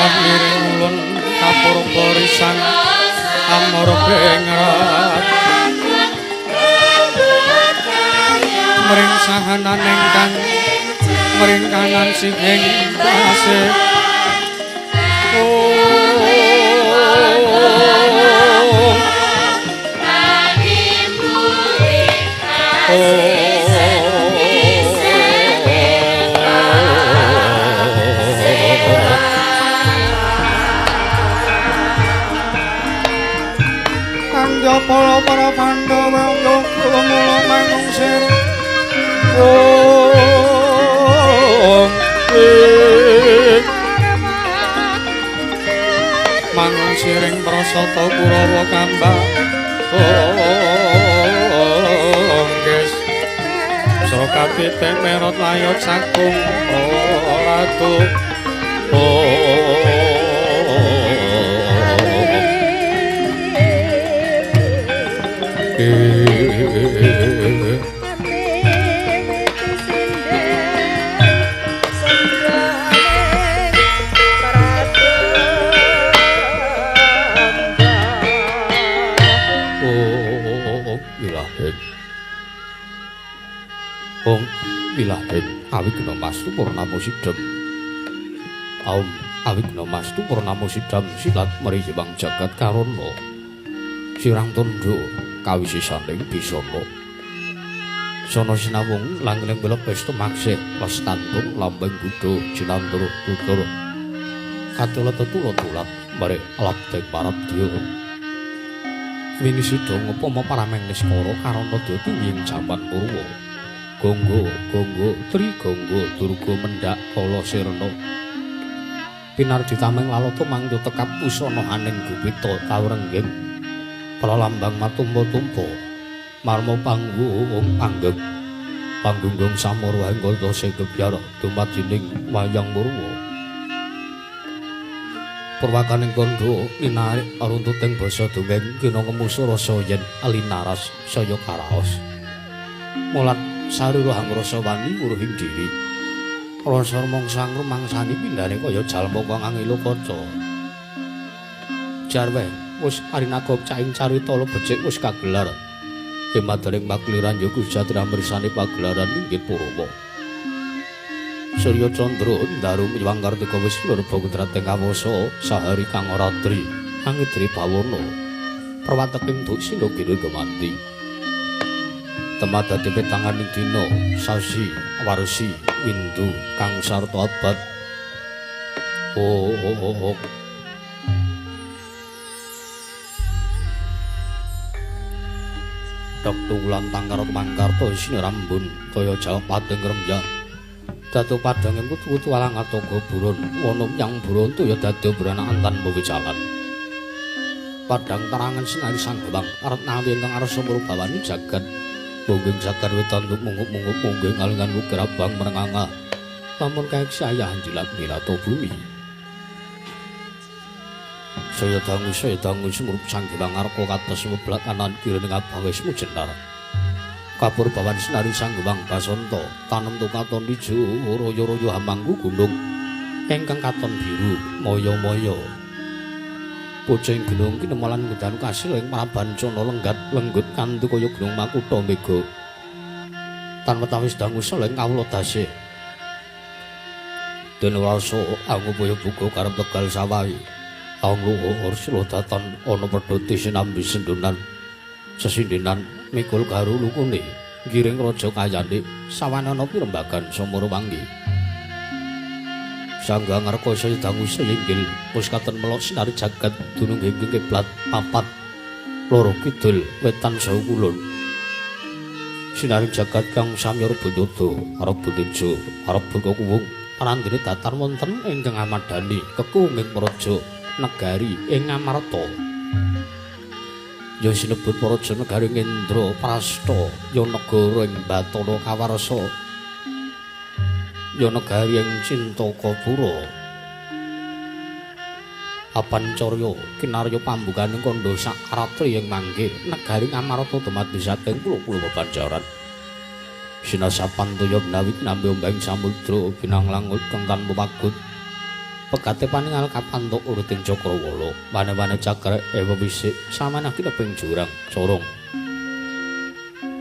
Sebelah miring ulun kapurba risang amara bengrat mring sahanan ingkang mring kanan sihing tasih. Kanggo para Pandhawa yoga mula manungsir. Manungsiring prasata Kurawa kambang bongkes Srakatite merot layot sagung ratu. Om wilahen awigna mastu purnama sidam. Om awigna mastu purnama sidam silat mriyewang jagat karana. Sirang tundha kawisisaning bisana. Sono sinawung langling welep wis tumaksih lestantung lambeng gudha jinantur tutur. Katula tetula tulat mare labdeng parabdya. Winisida ngupama parameng niskara karana dadi ing jaman Purwa. Gonggo, gonggo, tri gonggo, durga mendak kala sirna. Pinardi tameng lalata mangda tekap pusana aning gupita taurengging. Pralambang matumpa-tumpa, marma panggung anggeg. Panggunggung samara anggota segebyar dumadining wayang Purwa. Purwakaning kandha linarik runtuting basa dongeng kina ngemusu rasa yen alinaras saya karaos. Mulat sarira hangrasa wani wuruhing diri. Rasa mangsa ngrumangsani pindhane kaya jalma kang angelo kaca. Jarwe wis arinaga caing carita becik wis kagelar. Emadaring makliran yoga jatra mirsani pagelaran inggih Purwa. Surya Candra ndaru miwang kartika wis lurba kudrating kawasa sahari kang ratri angidri bawana. Perwateking duksina kira gemanti. Temadati petanganing dina sasi warsi windu kang sarta abad. Oh oh oh, oh. Dok tunggulan tangkar mangkarta isine rambun kaya jawapating remyak. Datu padhanging kutu-kutu alang ataga burun wana yang burun toya dadi branakan tanpa wicalan. Padhang terangan sinari sang gewang arep nawi ingkang arsa murbawani jagat. Mungging jagat wetan mungup-mungup mungging alingan wukir abang merenganga. Lamun kaeksi ayah jilat milato bumi. Saya dangu sumurup sang gewang arka kados weblak kanan kiri ning abang wis mujenar. Kapur bawan sinari sang gewang basanta tanem tukaton ijo royo-royo hamangku gunung ingkang katon biru moyo-moyo. Pucing gunung kinemalan ngudanu kasil ing prabancana lenggat lenggut kanthi kaya gunung makutha mega. Tan wetawis dangu seleng kawula dasih. Den rasa angupaya buka karep tegal sawahi. Angluhur silodatan ana pedhote sinambi sendunan. Sesindenan mikul garu lukune ngiring raja kayane sawanana pirembagan samara wangi. Sangga ngarka saya dangu saya inggil wis katon melok sinari jagat dunung ing kiblat papat loro kidul wetan saha kulon. Sinari jagat kang samya rebut arep tejo arep buka kuwung parandene datar wonten ingkang amadani kekunging praja negari ing Ngamarta. Ya sinebut praja negari Ngendra Prasta ya negara ing Bathara Kawarsa. Ya negari ing Cintakapura. Apancarya kinarya pambukaning kandha sak ratri ing mangke negari Ngamarta dumadi saking pulo-pulo bebanjaran. Sinasapan toya menawi kinambi ombeng samudra binang langut kang tanpa pagut. Pegate paningal kapantuk uruting Cakrawala. Wane-wane cakra ewa wisik samanah kineping jurang corong.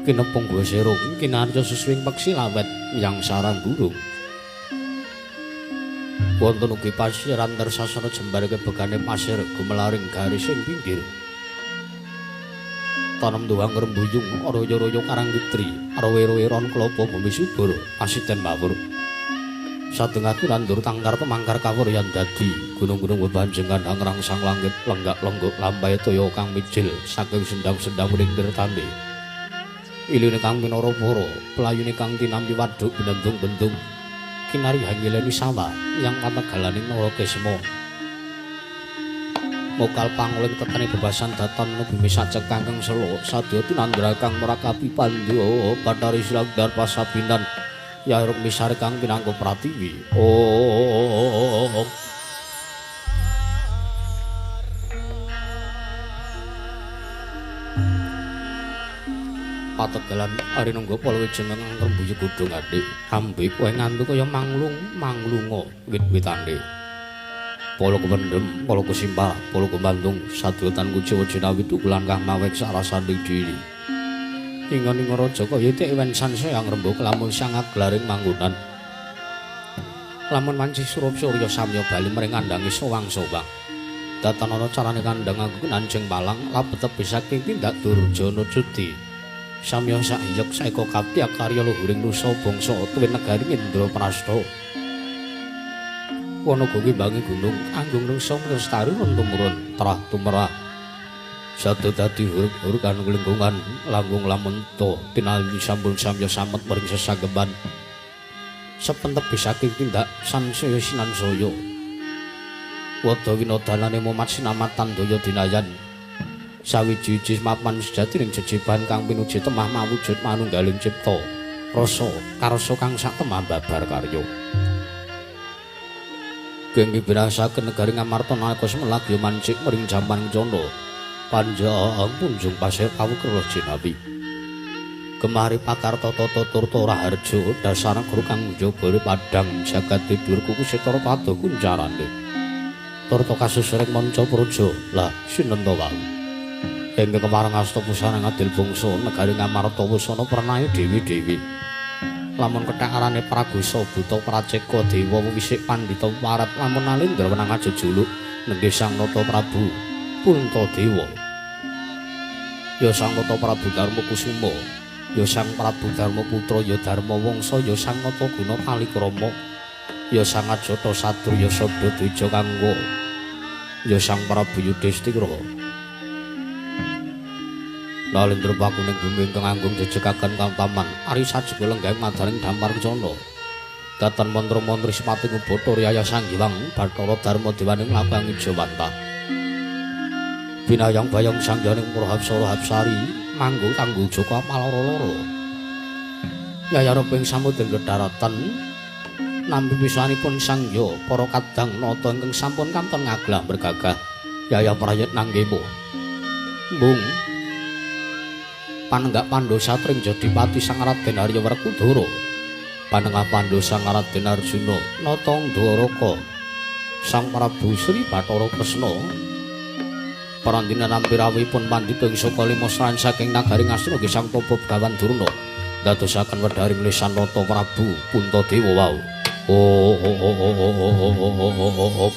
Kinepung gowo serung kinarya suswing peksi lawet yang sarang burung. Wonten ugi pasiran tersasana jembar kebegane pasir gumelaring garis ing pinggir. Tanem duwang rembuyung royo-royo karang kitri, rowe-rowe ron klopo bumi subur pasiten mawur. Satengah nandur tangkar temangkar kawur yan dadi gunung-gunung bebanjengan angrangsang langit lenggak-lenggok lambai toya kang mijil saking sendang-sendang ring tirtane. Iline kang minara para, pelayune kang tinampi waduk binendung-bendung. Kinari hangileni sawah yang pategalaning Narakesma. Mokal panguling tetene bebasan datan bumi sacek kangkang selo sadya tinandra kang merakapi pandya Bathari Silangdar pasabinan ya Rukmisari kang pinangka pratiwi. Oh. Pategalan arinungga palawija kang rembuyu godhong adhik ambe kowe ngantu kaya manglung manglunga wit-witane. Pala kependhem, pala kesimpar, pala kemandung sadya tan kuciwa jinawi tukulan kang mawek sarasaning diri. Ingon-ingon raja kaya tik wen sansaya ngrembug lamun sang aglaring manggonan. Lamun manci surup surya samya bali mring kandhange sowang-sowang. Datan ana carane kandhang anggo nanjeng palang labet tebih saking tindak durjana judi. Samya sahyek saeka kapti akarya luhuring nusa bangsa tuwin negari Indraprastha. Wanaga ngimbangi gunung anggung nusa lestari tumurun terah tumerah. Satu dadi huruk-hurukan lingkungan langgung lamun to tinali sampun samya samet mring sesageman. Sepentep saking tindak sansaya sinansaya. Wada winodanane mumat sinamatan daya dinayan. Sawiji-wiji mapan sejati ning jejeban kang pinuji temah mawujud manunggaling cipta rasa karsa kang sak temah babar karya. Genggi binasaken negari Ngamarta nalika semelagya mancik mring jaman candha. Panjang punjung pasir kawukur jinawi. Gemari pakar tata turta raharja dasar guru kang njaba padhang jagat dhuwur kuku setara padha kuncarane. Turta kasusring manca praja lah sinenta wau. Ingkang kemareng asta pusana ngadil bangsa negari Ngamarta wusana pranae dewi-dewi. Lamun kethek arane Pragosa buta Praceka dewa wisik pandhita warat lamun Nalendra wenang aja juluk nenggih Sang Nata Prabu Puntadewa. Ya Sang Nata Prabu Darma Kusuma, ya Sang Prabu Darma Putra, ya Darma Wangsa, ya Sang Nata Guna Palikrama, ya Sang Ajata Satru, ya Sada Dwija Kanggo, ya Sang Prabu Yudhistira. Nalendra pakuning bumi ingkang anggung jejekaken kang taman ari sajeka lenggahing madaning dampar kencana. Datan mantra-mantri sepati ngubathara riyaya Sang Hyang Bathara Darma Dewaning lapang Ijawantah. Binayang bayang sangyaning para hapsara hapsari manggung tanggung jaka malara-lara. Yayareping samudra kedaratan nampi pisanipun sangya para kadang nata ingkang sampun kanton ngaglah bergagah yaya prayit nanggemo. Mbung panenggak Pandhosa Tringjadipati Sang Raden Arya Werkudara, panengah Pandhosa Raden Arjuna nata Ndwaraka Sang Prabu Sri Bathara Kresna. Parandina nampi rawuhipun pandhita ing saka lima sran saking nagari Ngastina nggih Sang Tapa Begawan Durna ndadosaken wedharing lisan Nata Prabu Puntadewa wau. Oh oh oh oh oh oh oh oh oh oh.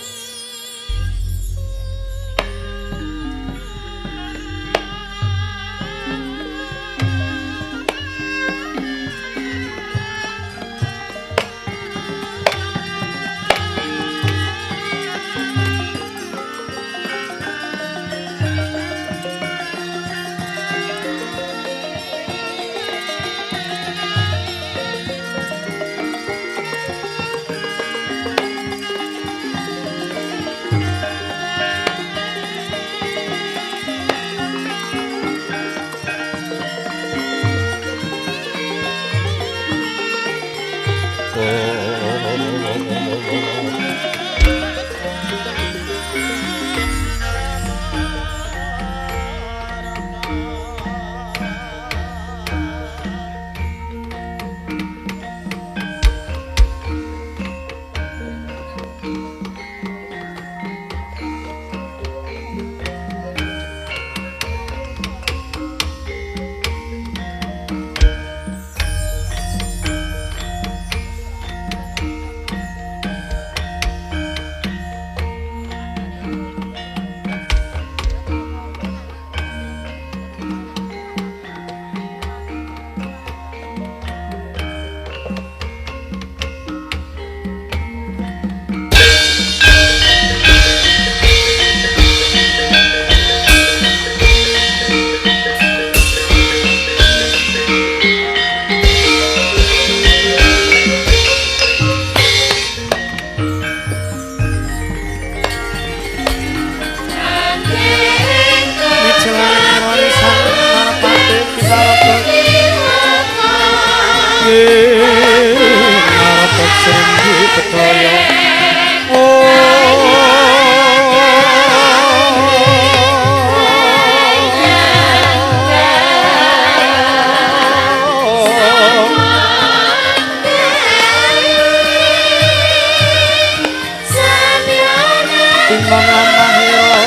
Tinon lampahira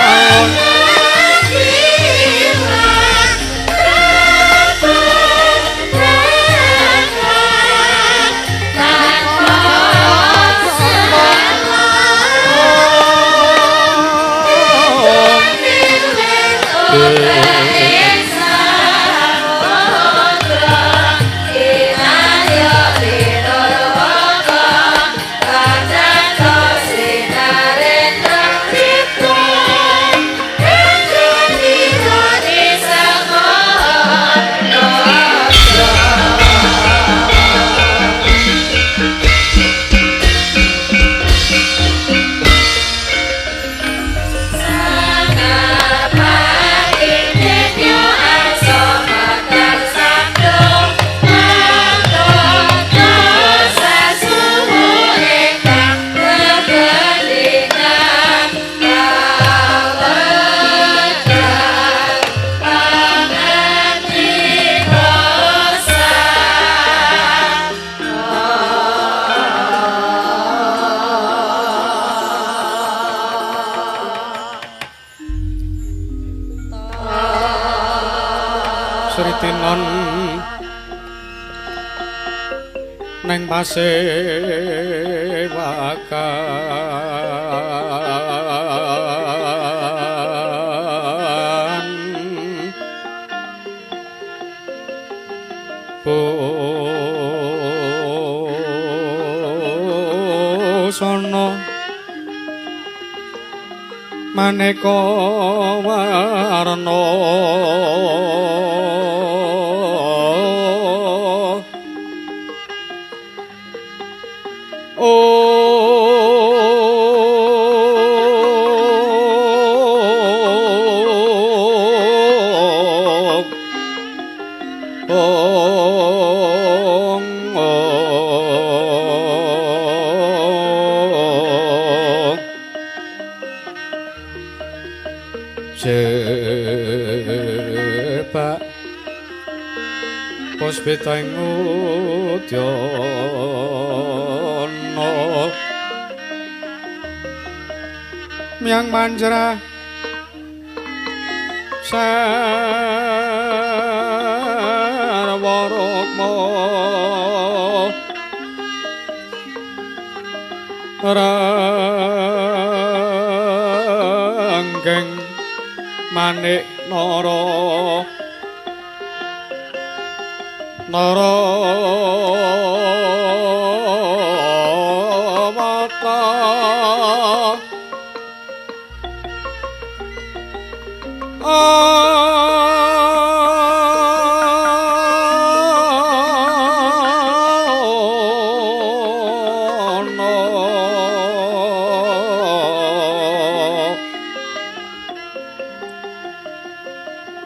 awon Sritinon neng pasewakan busana maneka warna Jebak puspita ing udyana miyang manjra sarwa rukma ranggeng manik nara nara mata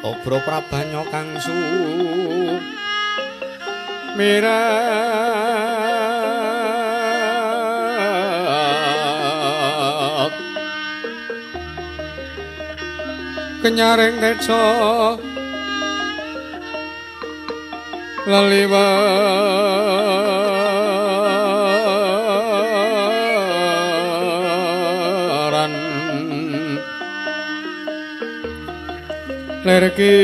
Obro prabanya kang sumirat kenyaring teja leliweran lerki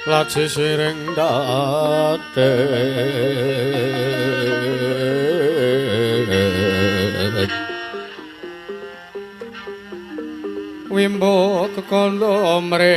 laci siring date wimbo kekandha mre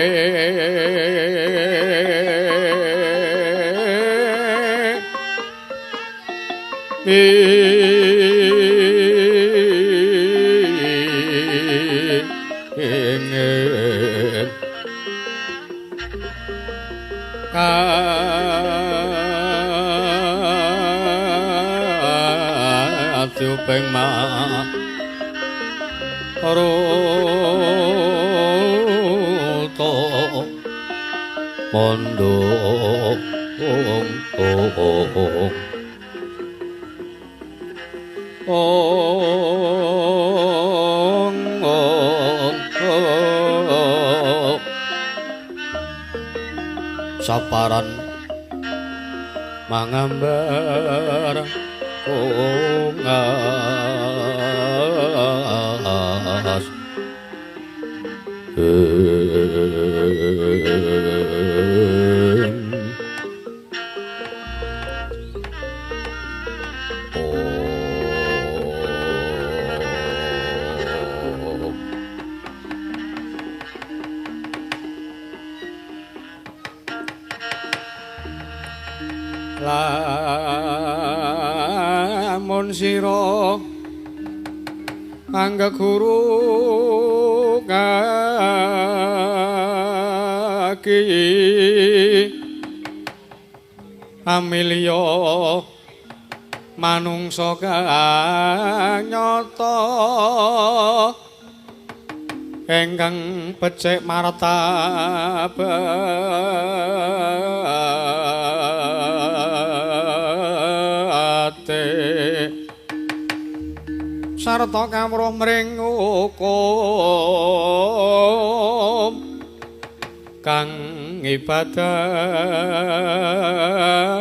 Katiuping maruta mondhong ong ong saparan mangambar Kungas. Lamun sira angga guru kaki amilya manungsa kang nyata ingkang becik martabate sarta kawruh mring hukum kang ibadah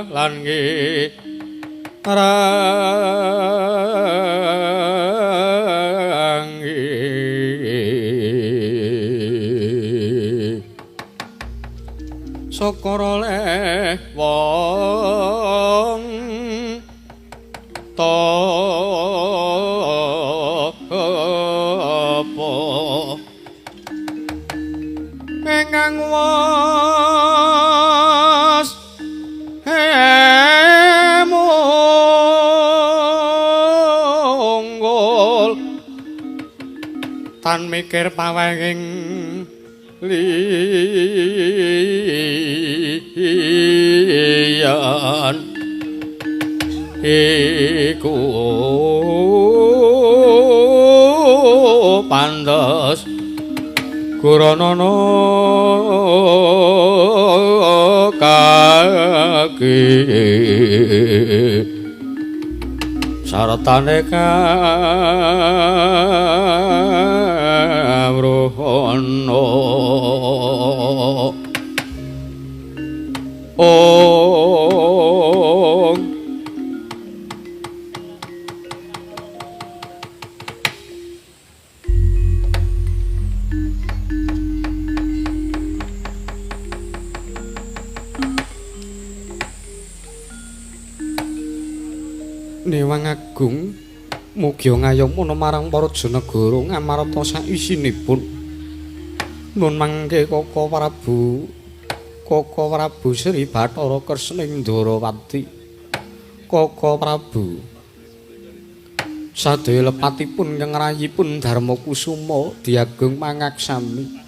lan ngirangi syukur oleh wong apa ingkang was hemunggul tan mikir pawenging liyan iku pantes guranana kaki sartane kawruhana. Om. Newang Agung mugi ngayomana marang para janagara Ngamarta saisinipun. Nun mangke Kaka Prabu, Kaka Prabu Sri Bathara Kresna ing Ndorowati. Kaka Prabu sadaya lepatipun kang rayipun Darma Kusuma diagung mangaksami.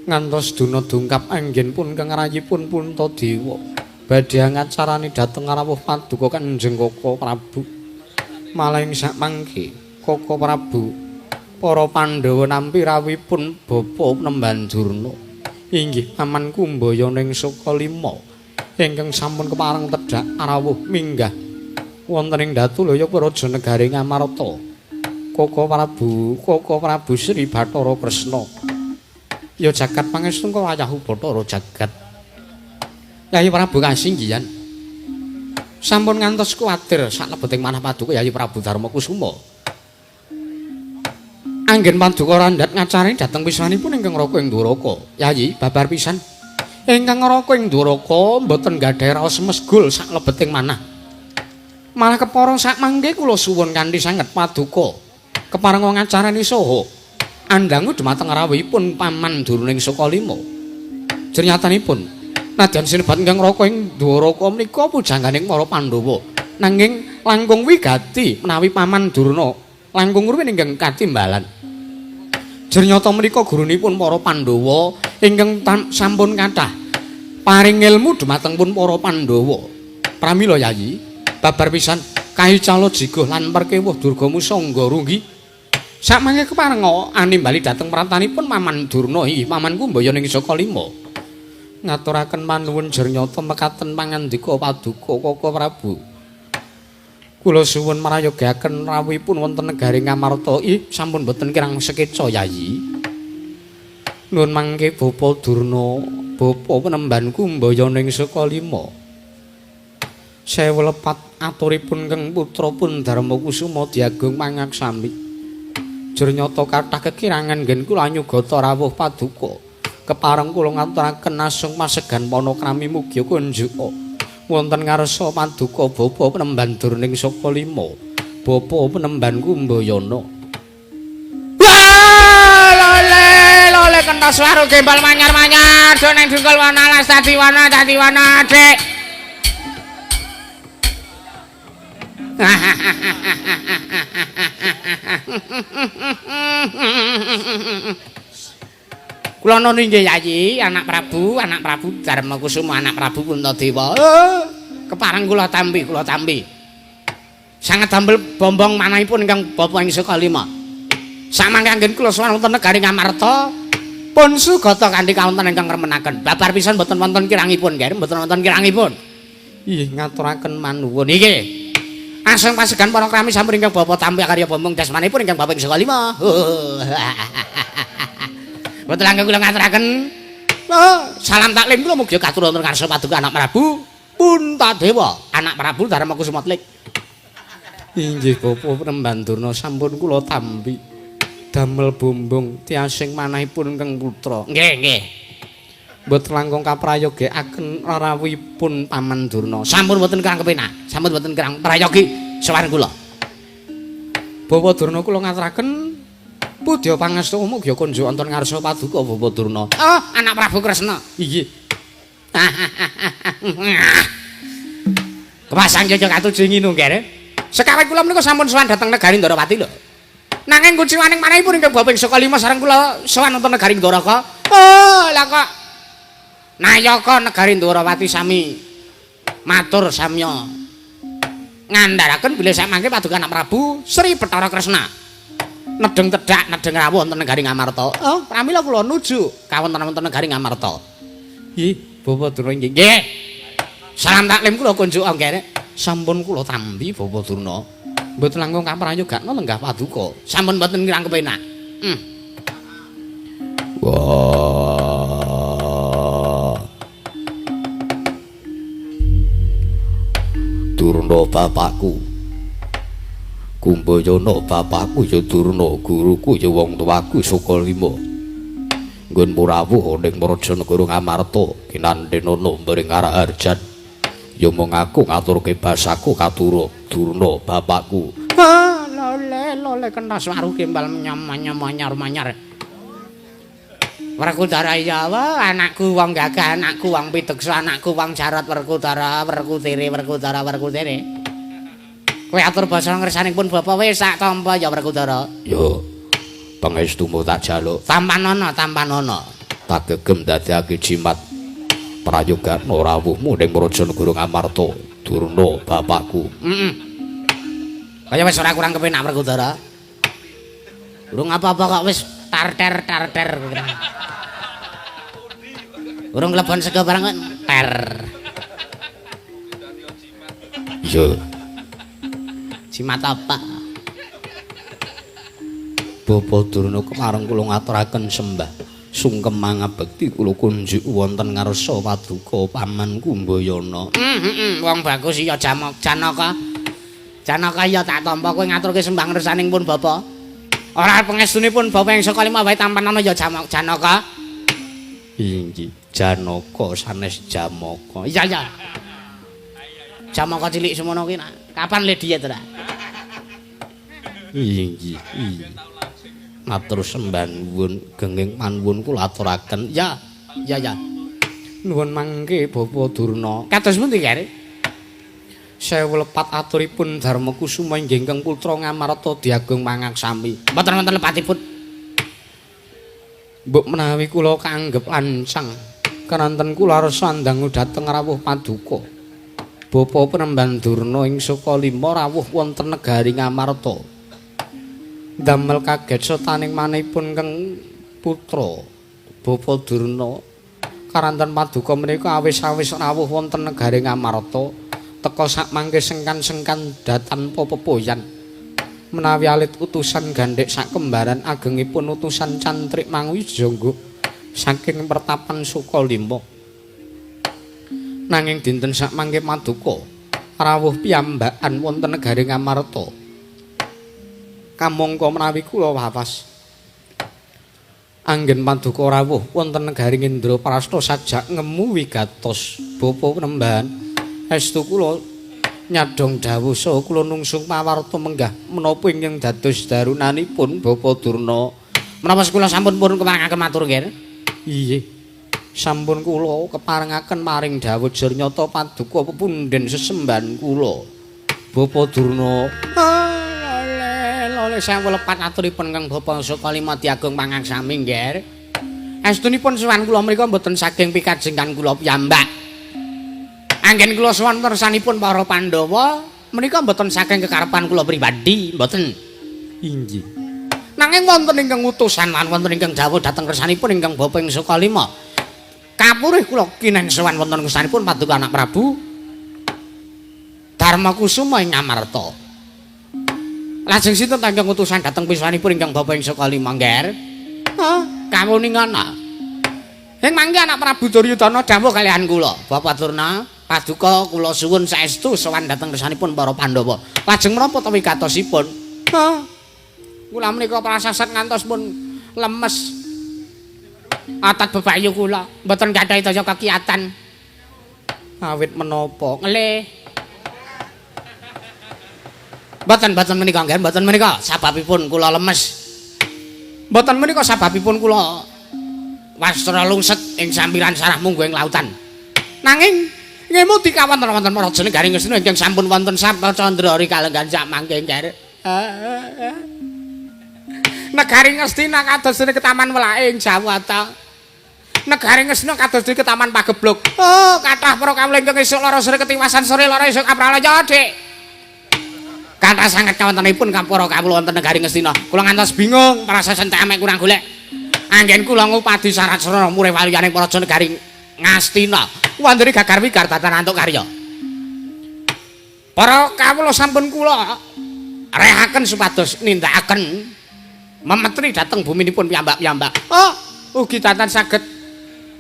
Ngantos duna dungkap anggenipun kang rayipun Puntadewa badhe ngacarani dhateng rawuh paduka Kanjeng Kaka Prabu. Malah ing sakmangke Kaka Prabu para Pandhawa nampi rawuhipun Bapa Nemban Durna inggih Paman Kumbayana ing Sukalima ingkang sampun kepareng tedhak rawuh minggah wonten ing Datulaya Praja Negari Ngamarta. Kaka Prabu, Kaka Prabu Sri Bathara Kresna. Ya jagat pangestu wayahu Bathara jagat. Yayi Prabu kasinggihan sampun ngantos kuwatir saklebeting manah paduka Yayi Prabu Darma Kusuma. Anggen paduka randhat ngacarani dhateng wiswanipun ingkang raka ing Dwaraka. Yayi babar pisan ingkang raka ing Dwaraka mboten gadhahi raos mesgul saklebeting manah. Malah kepara sakmangke kula suwun kanthi sanget paduka keparenga ngacarani saha andangu dhumateng rawuhipun Paman Durna ing Sukalima. Jernyatanipun nadyan sinebat ingkang raka ing Dwaraka menika pujangganing para Pandhawa. Nanging langkung wigati menawi Paman Durna langkung ruwin ingkang katimbalan. Jernyata menika gurunipun para Pandhawa ingkang sampun kathah paring ilmu dhumateng pun para Pandhawa. Pramila Yayi, babar pisan kaicala jiguh lan perkewuh Durga Musangga runggi. Sakmangke keparenga animbali dhateng pratanipun Paman Durna inggih Paman Kumbayana ing Sukalima. Ngaturaken panuwun jernyata mekaten pangandika paduka Kaka Prabu. Kula suwun mrayogyaken rawuhipun wonten negari Ngamarta. Ih, sampun boten kirang sekeca Yayi. Nuwun mangke Bapa Durna, Bapa penemban Kumbayana ing Sukalima. Sewu lepat aturipun keng putra pun Darma Kusuma diagung mangaksami. Jur nyata kathah kekirangan nggen kula nyugata rawuh paduka. Kepareng kula ngaturaken asung masegan panakrami mugi kunjuka wonten ngarsa paduka bapa penemban Durning Saka Lima. Bapa penemban Kumbayana. Wah, lole lole kentos waru gembal manyar-manyar do ning dungkul wana alas dadi wana dadi wana Dik. Kula nun inggih Yayi, anak Prabu Darma Kusuma, anak Prabu Puntadewa. Kepareng kula tampi, kula tampi. Sanget damel bombong manahipun ingkang bapa ing Saka Lima. Samangke anggen kula sowan wonten negari Ngamarta, pun sugata kanthi kawontenan ingkang ngremenaken. Babar pisan mboten wonten kirangipun, nggih, mboten wonten kirangipun. Ih, ngaturaken manuwun inggih. Aseng pasegan para krami sampun ingkang bapa tampi karya bombong dasmanipun ingkang bapa ing Saka Lima. Mboten langkung kula ngaturaken. Oh, salam taklim kula mugi katur wonten ngarsa paduka anak Prabu Puntadewa, anak Prabu Darma Kusuma Tlik. Inggih bapa Penemban Durna sampun kula tampi. Damel bombong tiasing manahipun keng putra. Nggih, nggih. Mboten langkung kaprayogekaken rawuhipun Paman Durna. Sampun mboten kirang kepenak, sampun mboten kirang prayogi sowan kula. Bapak Durna kula ngaturaken pudya pangestu mugi kunjuk wonten ngarsa paduka Bapak Durna. Oh, anak Prabu Kresna. Inggih. Kepasang jajak katuju nginu nggih. Sekawan kula menika sampun sowan dhateng negari Ndorowati lho. Nanging kuciwaning manahipun ingkang bapa ing Saka Lima sareng kula sowan wonten negari Ndoraka. Oh, lah kok nayaka negari Ndorowati sami matur samya ngandharaken bilih samangke paduka anak Prabu Sri Bathara Kresna nedheng tedhak nedheng rawuh wonten negari Ngamarta. Oh, pramila kula nuju kawontenan wonten negari Ngamarta. Ih, Bapak Durna nggih. Nggih. Salam taklim kula kunjuk nggih. Sampun kula tampi Bapak Durna. Mboten langkung kaprayogakna lenggah paduka. Sampun mboten kirang kepenak. Wah. Durna bapakku. Kumbayana bapakku ya Durna, guruku ya wong tuaku Saka Lima. Nggonmu rawuh ning Praja Negara Ngamarta, kinandhenana mring Araharjan. Ya mung aku ngaturke basaku katura Durna bapakku. Ah, lole lole kentas waru gembal menyam manyar. Werkudara ya wa, anakku wong gagah, anakku wong pideksa, anakku wong jarot Werkudara, Werkudere, Werkudara, Werkudere. Kowe atur basa ngersanipun bapa wis sak tampa ya Werkudara. Yo. Pangestumu tak jaluk. Tampanana, tampanana. Tak gegem dadekake jimat. Prayogana rawuhmu ning Praja Negara Ngamarta, Durna bapakku. Heeh. Kaya wis ora kurang kepenak Werkudara. Urung apa-apa kok wis tarter tarter. Urung klebon sega barang kok ter. Iya. Jimat apa? Bapa Durna kemareng kula ngaturaken sembah sungkem mangabekti kula kunjuk wonten ngarsa paduka Paman Kumbayana. Wong bagus iya Janaka. Janaka iya tak tampa kowe ngaturke sembah ngersaning pun bapa. Ora pangestunipun bapa ing Saka Lima wae tampanana ya Janaka. Inggih, Janaka sanes Jamaka. Iya iya. Jamaka cilik semono kuwi kapan le diet ora? Inggih, iya. Matur sembah nuwun genging panuwun kula aturaken. Ya, ya ya. Nuwun mangke Bapak Durna. Kados pundi, Kare? Sewu lepat aturipun Darma Kusuma inggih ingkang putra Ngamarta diagung mangaksami. Mboten wonten lepatipun. Mbok menawi kula kaanggep lancang, keranten kula arsa ndangu dhateng rawuh paduka. Bapa Penemban Durna ing Saka Lima rawuh wonten negari Ngamarta. Damel kaget setaning manipun keng putra Bapa Durna karanten paduka menika awis-awis rawuh wonten negari Ngamarta teka sakmangke sengkan-sengkan datanpa pepoyan. Menawi alit utusan gandhek sakembaran agengipun utusan cantrik Mangwijangga saking pertapan Sukalima. Nanging dinten sakmangke paduka Rawuh piyambakan wonten negari Ngamarta. Kamangka menawi kula wawas anggen paduka rawuh wonten negari Indraprasta sajak ngemu wigatos. Bapa Penembahan, estu kula nyadhong dawuh saha kula nungsung pawarta menggah menapa ingkang dados darunanipun Bapa Durna. Menapa kula sampun purun keparengaken matur nggih? Inggih. Sampun kula keparengaken maring dawuh jer nyata paduka pepundhen sesembahan kula. Bapa Durna. Lole sewu lepat aturipun Kang Bapa Sukalima Agung pangaksami nggih. Estunipun sowan kula mriku mboten saking pikajengkan kula piyambak. Anggen kula sowan kersanipun para Pandhawa menika mboten saking kekarepan kula pribadi, mboten. Inggih. Nanging wonten ingkang utusan lan wonten ingkang dawuh dhateng kersanipun ingkang Bapa ing Sukalima. Kapurih kula kinen sowan wonten kersanipun paduka anak Prabu Darma Kusuma ing Ngamarta. Lajeng sinten ingkang utusan dhateng piswanipun ingkang Bapa ing Sukalima, Ngger? Hah, kawuningana. Ing mangke anak Prabu Duryudana dawuh kalihan kula, Bapak Durna, paduka kula suwun saestu sowan dhateng kersanipun para Pandhawa. Lajeng menapa ta wigatosipun? Hah. Kula menika prasasat ngantos pun lemes. Atat bebayu kula mboten gadhahi daya kekiatan. Awit menapa? Ngelih. Mboten mboten menika nggih, mboten menika sababipun kula lemes. Mboten menika sababipun kula wastra lungset ing sampiran sarah mungguh ing lautan. Nanging ngemuti kawonten wonten praja negari Ngastina ingkang sampun wonten Sabta Candra rikalenggan sak mangke nggih. Negari Ngastina kados dene ketaman welake ing Jawata. Negari Ngastina kados dene ketaman Pageblug. Oh, kathah para kawula ingkang esuk lara sore ketiwasan sore lara esuk kapralaya, Dik. Kathah sanget kawontenipun para kawula wonten negari Ngastina. Kula ngantos bingung, prasasen temek kurang golek. Anggen kula ngupadi syarat srana murih waliyaning praja negari Ngastina. Wandene gagar wigar datan antuk karya. Para kawula sampun kula rehaken supados nindakaken memetri dhateng buminipun piyambak-piyambak. Oh, ugi datan saged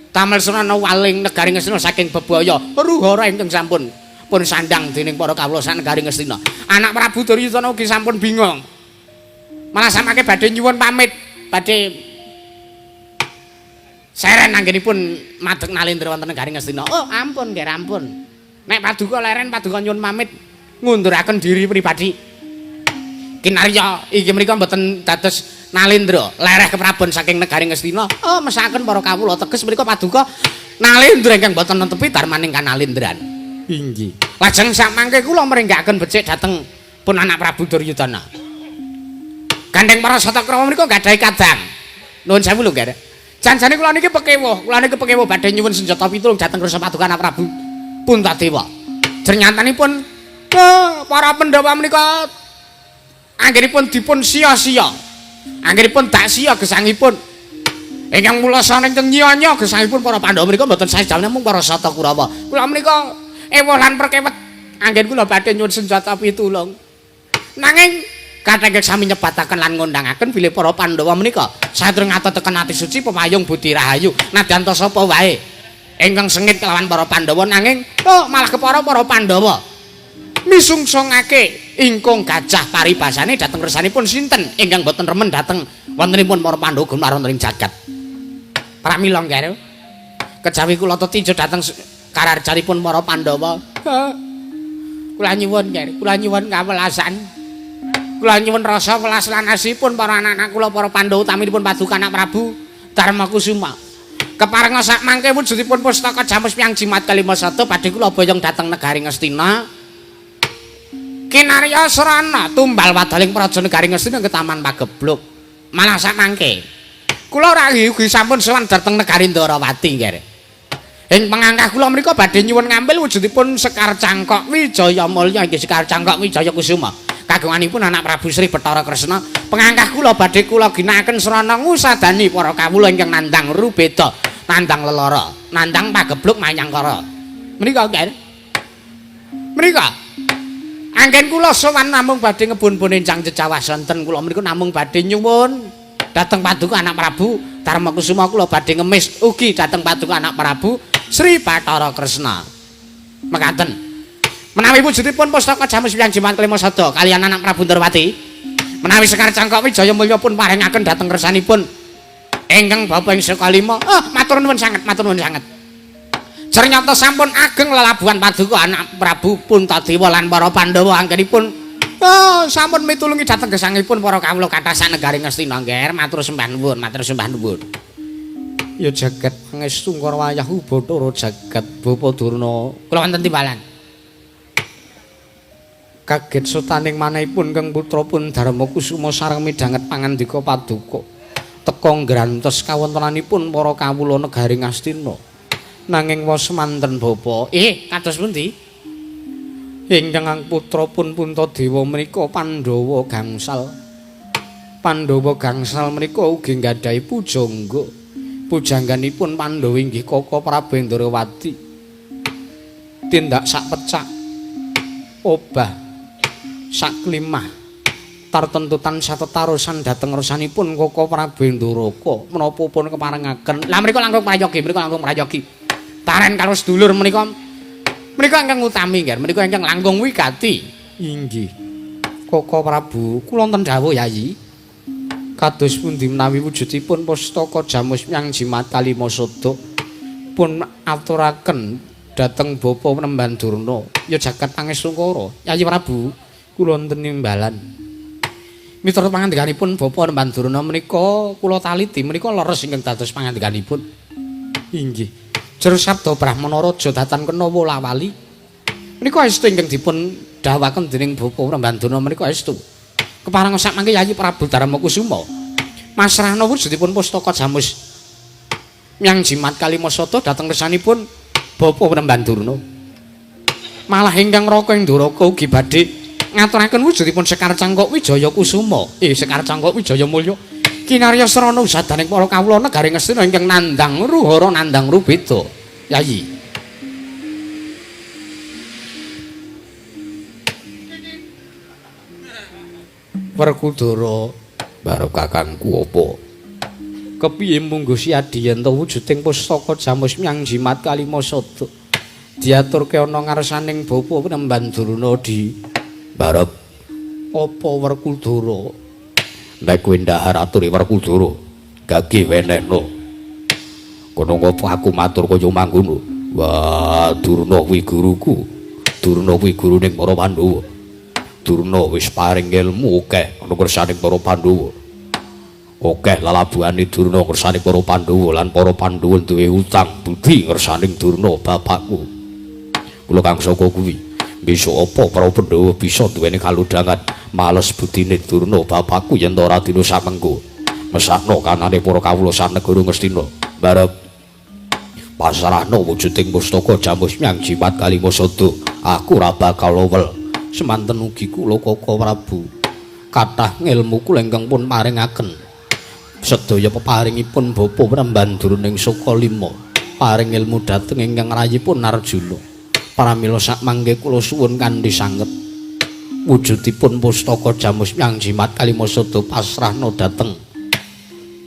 damel srana waling negari Ngastina saking bebaya ruhara ingkang sampun pun sandang dening para kawula sak negari Ngastina. Anak Prabu Duryudana ugi sampun bingung. Malah samake badhe nyuwun pamit, badhe seren anggenipun madeg nalendra wonten negari Ngastina. Oh, ampun nggih, ampun. Nek paduka leren paduka nyuwun pamit ngunduraken diri pribadi. Kinarya iki menika mboten dados nalendra lereh keprabon saking negari Ngastina. Oh, mesaken para kawula teges menika paduka nalendra ingkang mboten netepi darmaning kanalendran. Inggih. Lajeng samangke kula mrenggaken becik dhateng pun anak Prabu Duryudana. Gandeng para Satakrawa menika gadhahi kadang. Nuwun sewu lho, Nggih. Janjane kula niki pekewuh, kula niki pekewuh badhe nyuwun senjata pitulung dhateng kersa paduka anak Prabu Puntadewa. Jernyatanipun para Pandhawa menika anggenipun dipun sia-sia. Anggenipun dak sia gesangipun. Ingkang mula saking nyonya gesangipun para Pandhawa menika mboten sae namung para Sata Kurawa. Kula menika ewuh lan perkewet anggen kula badhe nyuwun senjata pitulung. Nanging kathah ingkang sami nyebataken lan ngondangaken bilih para Pandhawa menika saestu ngatetaken ati suci pepayung budi rahayu nadyan ta sapa wae ingkang sengit kelawan para Pandhawa nanging oh malah kepara para Pandhawa misungsungake ingkung gajah paribasane dhateng kersanipun sinten ingkang boten remen dhateng wontenipun para Pandhawa gumaron wonten ing jagat. Pramila nggih kejawi kula tetinju dhateng kararjanipun para Pandhawa. Kula nyuwun nggih, kula nyuwun kawelasan. Kula nyuwun rasa welas lan asihipun para anak-anak kula para Pandhawa utaminipun paduka anak Prabu Darma Kusuma. Keparenga sak mangke wujudipun pustaka Jamus Piang Jimat Kalima Sata badhe kula boyong dhateng negari Ngastina. Kinarya srana tumbal wadaling praja negari Ngastina ke Taman Pageblug. Malah sak mangke kula rawuh ugi sampun sowan dhateng negari Ndarawati nggih. Ing pengangkah kula mriku badhe nyuwun ngambil wujudipun Sekar Cangkok Wijaya Mulya inggih Sekar Cangkok Wijaya Kusuma. Kagunganipun anak Prabu Sri Bathara Kresna. Pengangkah kula badhe kula ginakaken srana ngusadani para kawula ingkang nandhang rubeda, nandhang lelara, nandhang pageblug mayangkara. Menika nggih. Menika anggen kula sowan namung badhe ngebun-bun enjang jejawah sonten kula mriku namung badhe nyuwun dhateng paduka anak Prabu Darma Kusuma kula badhe ngemis ugi dhateng paduka anak Prabu Sri Bathara Kresna. Mekaten. Menawi wujudipun pustaka Jamus Wiyang Jimat Kelima Sada kaliyan anak Prabu Ndorowati. Menawi Sekar Cangkok Wijaya Mulya pun paringaken dhateng kersanipun ingkang bapa ing saka lima. Oh, matur nuwun sanget, matur nuwun sanget. Ternyata sampun ageng lelabuhan paduka anak Prabu Puntadewa lan para Pandhawa anggenipun oh, sampun mitulungi dhateng gesangipun para kawula kathah sanegari Ngastina nggih, matur sembah nuwun, matur sembah nuwun. Ya jagat pangestu karo wayah Bathara jagat Bapa Durna. Kula wonten timbalan. Kaget sutaning manahipun Kang putra pun Darma Kusuma sareng midhanget pangandika paduka. Teka ngrantes kawontenanipun para kawula negari Ngastina. Nanging wos semanten bapa. Kados pundi? Ingkang putra pun Puntadewa menika Pandhawa gangsal. Pandhawa gangsal menika ugi nggadahi pujangga. Pujangganipun Pandhawa inggih Kaka Prabu Ndrawati. Tindak sak pecak obah saklimah tartentu tansah tetarusan dhateng ngersanipun Kaka Prabu Ndoraka menapa pun keparengaken. Lah mriku langkung prayogi, mriku langkung prayogi. Taren karo sedulur menika menika ingkang utami nggih, menika ingkang langkung wigati. Inggih. Kaka Prabu, kula wonten dawuh Yayi. Kados pundi menawi wujudipun pustaka Jamus Myang Jimat Kalima Sada pun aturaken dhateng Bapa Penemban Durna. Ya jagat pangestungkara. Yayi Prabu, kula wonten nimbalan. Miturut pangandikanipun Bapa Penemban Durna menika kula taliti menika leres ingkang dados pangandikanipun. Inggih. Jero sabda Brahmana Raja datan kena wolawali. Menika estu ingkang dipun dawuhaken dening Bapa Penemban Durna menika estu. Kepareng sak mangke Yayi Prabu Darma Kusuma masrahna wujudipun pustaka Jamus Myang Jimat Kalima Sada dhateng kersanipun Bapa Penemban Durna. Malah ingkang Raka ing Ndoraka ugi badhe ngaturaken wujudipun Sekar Cangkok Wijaya Kusuma. Sekar Cangkok Wijaya Mulya kinarya srana usadaning para kawula negari Ngastina ingkang nandhang ruhara nandhang rubeda. Yayi. Werkudara baro kakangku apa? Kepiye mungguh siadi yen to wujuding pustaka Jamus Myang Jimat Kalima Sada diaturke ana ngarsaning Bapa Penemban Durna di barep apa Werkudara? Nek kowe ndahar aturi Werkudara gage wenehno. Kono ngopo aku matur kaya mangkono? Wah, Durna kuwi guruku. Durna kuwi guruning para Pandhawa. Durna wis paring ilmu akeh ana kersaning para Pandhawa. Akeh lelabuhane Durna ngersaning para Pandhawa lan para Pandhawa duwe utang budi ngersaning Durna bapakku. Kula kang saka kuwi, besok apa para Pandhawa bisa duweni kalodhangan males budine Durna bapakku yen ora dina samengko. Mesakno kanane para kawula sanegara Ngastina. Barep pasrahno wujuding pustaka Jamus Myang Jimat Kalima Sada. Aku ora bakal lowel. Semanten ugi kula Kaka Prabu kathah ngelmu kula ingkang pun paringaken sedaya peparingipun Bapa Penemban Durna ing Saka Lima paring ilmu dhateng ingkang rayipun Arjuna. Pramila sakmangke kula suwun kanthi sanget wujudipun pustaka Jamus Myang Jimat Kalima Sada pasrahna dhateng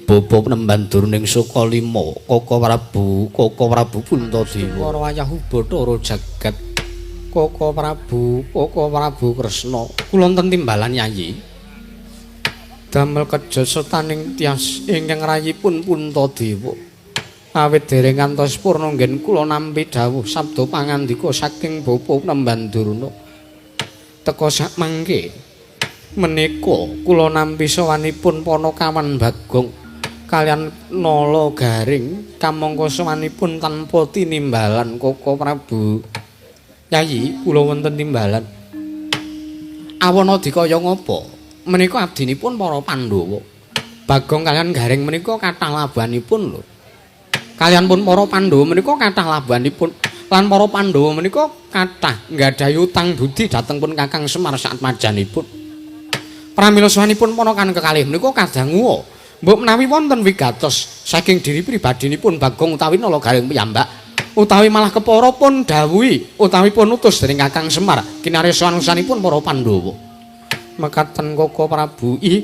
Bapa Penemban Durna ing Saka Lima Kaka Prabu, Kaka Prabu Puntadewa. Wayah Bathara jagat Kaka Prabu, Kaka Prabu Kresna, kula wonten timbalan Yayi. Damel keja setaning tias ingkang rayipun Puntadewa. Awit dereng ngantos purna nggen kula nampi dawuh sabda pangandika saking Bapa Penemban Durna. Teka sak mangke menika kula nampi sowanipun Panakawan Bagong kaliyan Nala Garing kamangka sowanipun tanpa tinimbalan Kaka Prabu. Yayi, kula wonten timbalan. Awana dikaya ngapa? Menika abdinipun para Pandhawa. Bagong kaliyan Garing menika kathah labuhanipun lho. Kaliyan pun para Pandhawa menika kathah labuhanipun. Lan para Pandhawa menika kathah nggadahi utang budi dhateng pun Kakang Semar saatmajanipun. Pramila sowanipun ponakan kekalih menika kadangu. Mbok menawi wonten wigatos saking diri pribadinipun Bagong utawi Nala Garing piyambak utawi malah kepara pun dawuhi utawi pun utus dening Kakang Semar kinarya sowan-sowanipun para Pandhawa. Mekaten Kaka Prabu, ih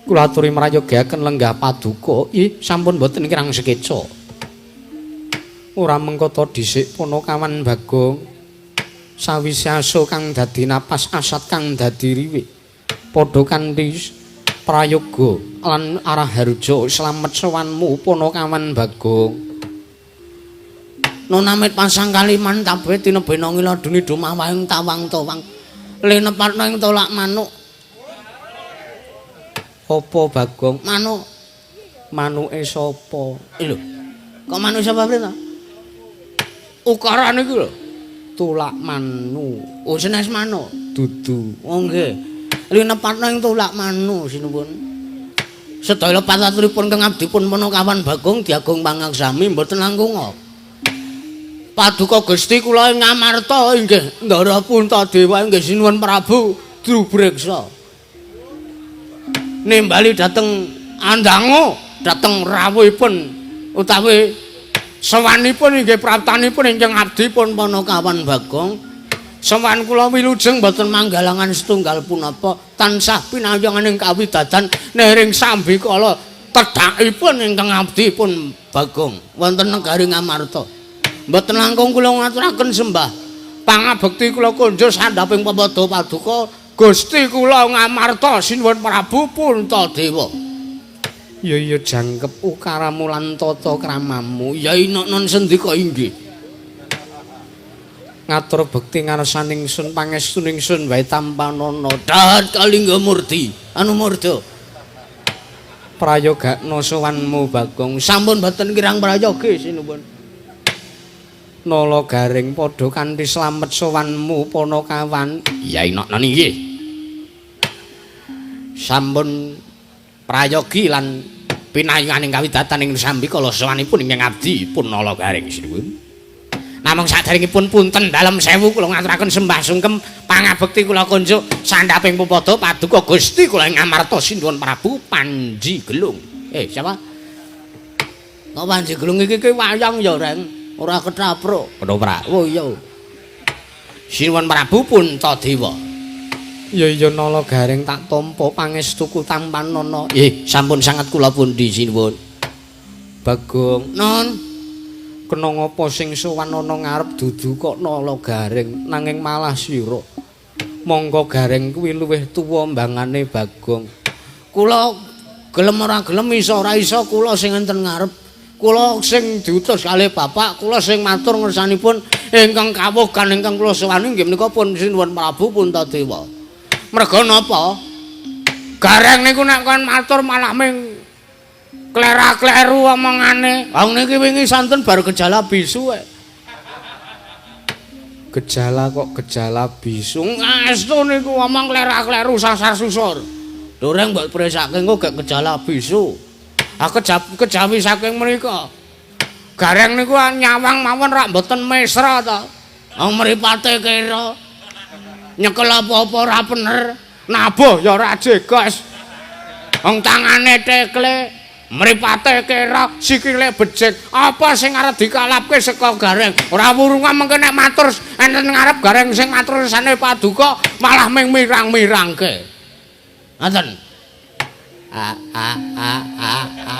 kula aturi mrayogaken lenggah paduka, ih sampun boten kirang sekeca. Ora mengko ta dhisik Panakawan Bagong. Sawise aso kang dadi napas asat kang dadi riwik. Padha kanthi prayoga lan araharja slamet sowanmu Panakawan Bagong. Nunamit pasang kaliman tabe tinebena ngila duni dumawahing tawang-tawang. Linepatna ing tolak manuk. Apa Bagong? Manuk. Manuke sapa? Lho. Kok manuk sapa priye to? Ukarane iki lho. Tulak manu. Oh, senes manuk. Dudu. Oh nggih. Linepatna ing tulak manu sinuwun. Sedaya lepat aturipun kang abdipun Panakawan Bagong diagung pangaksami mboten langkung. Paduka Gusti kula ing Ngamarta inggih Ndara Puntadewa inggih sinuwun Prabu Drubreksa. Nimbali dhateng andangu dhateng rawuhipun utawi sowanipun inggih praptanipun ingkang abdipun Panakawan Bagong. Sowan kula wilujeng mboten manggalangan setunggal punapa tansah pinayongan ing kawidadan nering sambikala tedhakipun ingkang abdipun Bagong wonten negari Ngamarta. Mboten langkung kula ngaturaken sembah pangabekti kula kunjuk sandhaping pepadha paduka Gusti kula Ngamarta sinuwun Prabu Puntadewa. Ya ya jangkep ukaramu lan tata kramamu. Ya inok non sendika inggih. Ngatur bekti ngarsaning sun pangestuning sun wae tampanana. Dahat kalingga murti anu murda. Prayogakna sowanmu Bagong. Sampun boten kirang prayogi sinuwun. Nala garing padha kanthi slamet sowanmu Panakawan. Ya inok non inggih. Sampun prayogi lan pinayunganing kawidatan ing sambikala sowanipun ingkang abdi pun Nala Garing sinuwun. Namung saderengipun punten dalem sewu kula ngaturaken sembah sungkem pangabekti kula kunjuk sandhaping pepadha paduka Gusti kula ing Ngamarta sinuwun Prabu Panji Gelung. Siapa? Kok Panji Gelung iki ki wayang ya, Reng? Ora ketapruk. Ketoprak. Oh iya. Sinuwun Prabu Puntadewa. Ya ya Nala Garing tak tampa pangestuku tampanana. Sampun sanget kula pundi sinuwun. Bagong, non kena ngapa sing sowan ana ngarep dudu kok Nala Garing nanging malah sira. Monggo Gareng kuwi luwih tuwa mbangane Bagong. Kula gelem ora gelem iso ora iso kula sing enten ngarep. Kula sing diutus kalih bapak, kula sing matur ngersanipun ingkang kawuh kan ingkang kula sowani inggih menika pun sinuwun Prabu Puntadewa. Merga napa? Gareng niku nek kon matur malah ming klera-kleru omongane. Wong niki wingi santen bar gejala bisu. Gejala kok gejala bisu? Ngaestu niku omong klera-kleru sasar susur. Doreng mbok presake engko gek gejala bisu. Ah kejawi saking mriku. Gareng niku nyawang mawon rak mboten mesra ta. Wong mripate kira nyekel apa-apa ora bener, nabuh ya ora jegas. Wong tangane tekle, mripate kira, sikile becik. Apa sing arep dikalapke saka Gareng? Ora wurunga mengke nek matur enten ngarep Gareng sing matur sane paduka malah ming mirang-mirangke. Ngoten. A a a a a.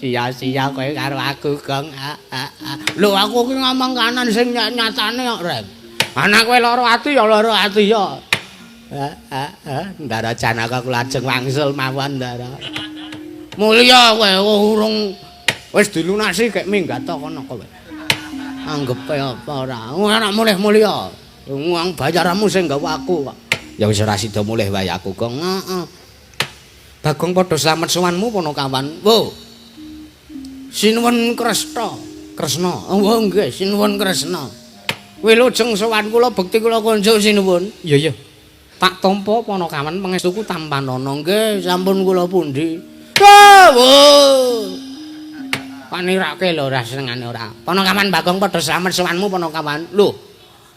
Sia-sia kowe karo aku, Gong. A a a. Lho aku ki ngomong kanan sing nyatane kok, Reng. Anak kowe lara ati ya lara ati ya. Ndara Janaka kula ajeng wangsul mawon Ndara. Mulya kowe urung wis dilunasi gek minggat ta kono kowe. Anggepe apa ora? Ora mulih mulya. Wong bayaramu sing gawa aku kok. Ya wis ora sida mulih wae aku, Gong. Heeh. Bagong padha slamet sowanmu Panakawan. Wo. Sinuwun Kresna. Kresna. Oh nggih, sinuwun Kresna. Wilujeng sowan kula bekti kula kunjuk sinuwun. Iya iya. Tak tampa Panakawan pangestuku tampanana. Nggih, sampun kula pundi. Wo. Panirake lho ora senengane ora. Panakawan Bagong padha slamet sowanmu Panakawan. Lho,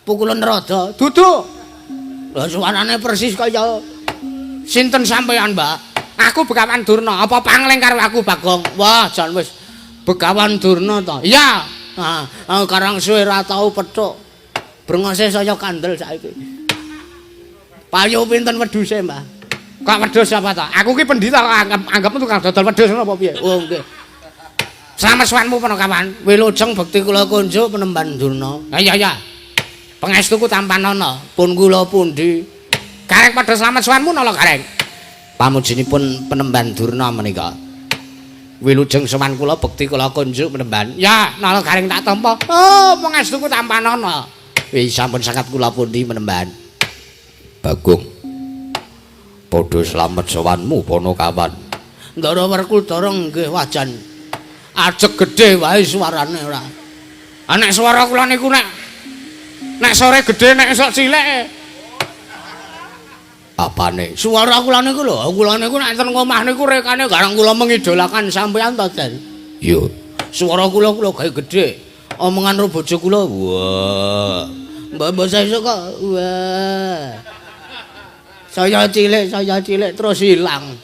pukulan rada. Duduk. Lho suarane persis kaya sinten sampean, Mbak? Aku Begawan Durna. Apa pangling karo aku Bagong? Wah, jan wis Begawan Durna to. Iya. Ah, karang suwe ora tau pethuk. Brengose saya kandel saiki. Payu pinten wedhuse, Mbah? Kok wedhus apa to? Aku ki pendhita kok anggapmu tukang dodol wedhus ngono apa piye? Oh, nggih. Slamet sowanmu Panakawan. Wilujeng bekti kula kunjuk penemban Durna. Ha iya iya. Pangestuku tampanana, pun kula pundi? Gareng padha slamet sowanmu Nala Gareng. Pamujinipun Penemban Durna menika. Wilujeng sowan kula bekti kula kunjuk Penemban. Ya, Nala Gareng tak tampa. Oh, pangestuku tampanana. Wis sampun sangat kula pundi Penemban. Bagong. Padha slamet sowanmu Panakawan. Ndara Werkudara nggih wajan. Ajeg gedhe wae suarane ora. Ah nek swara kula niku nek sore gedhe nek esuk cilik. Apane? Suara kula niku lho, kula niku nek enten omah niku rekane garang kula mengidolakan sampeyan to, Den. Iya. Suara kula kula gawe gedhe. Omongan karo bojo kula, wah. Mbak-mbak sesuk kok wah. Saya cilik terus ilang.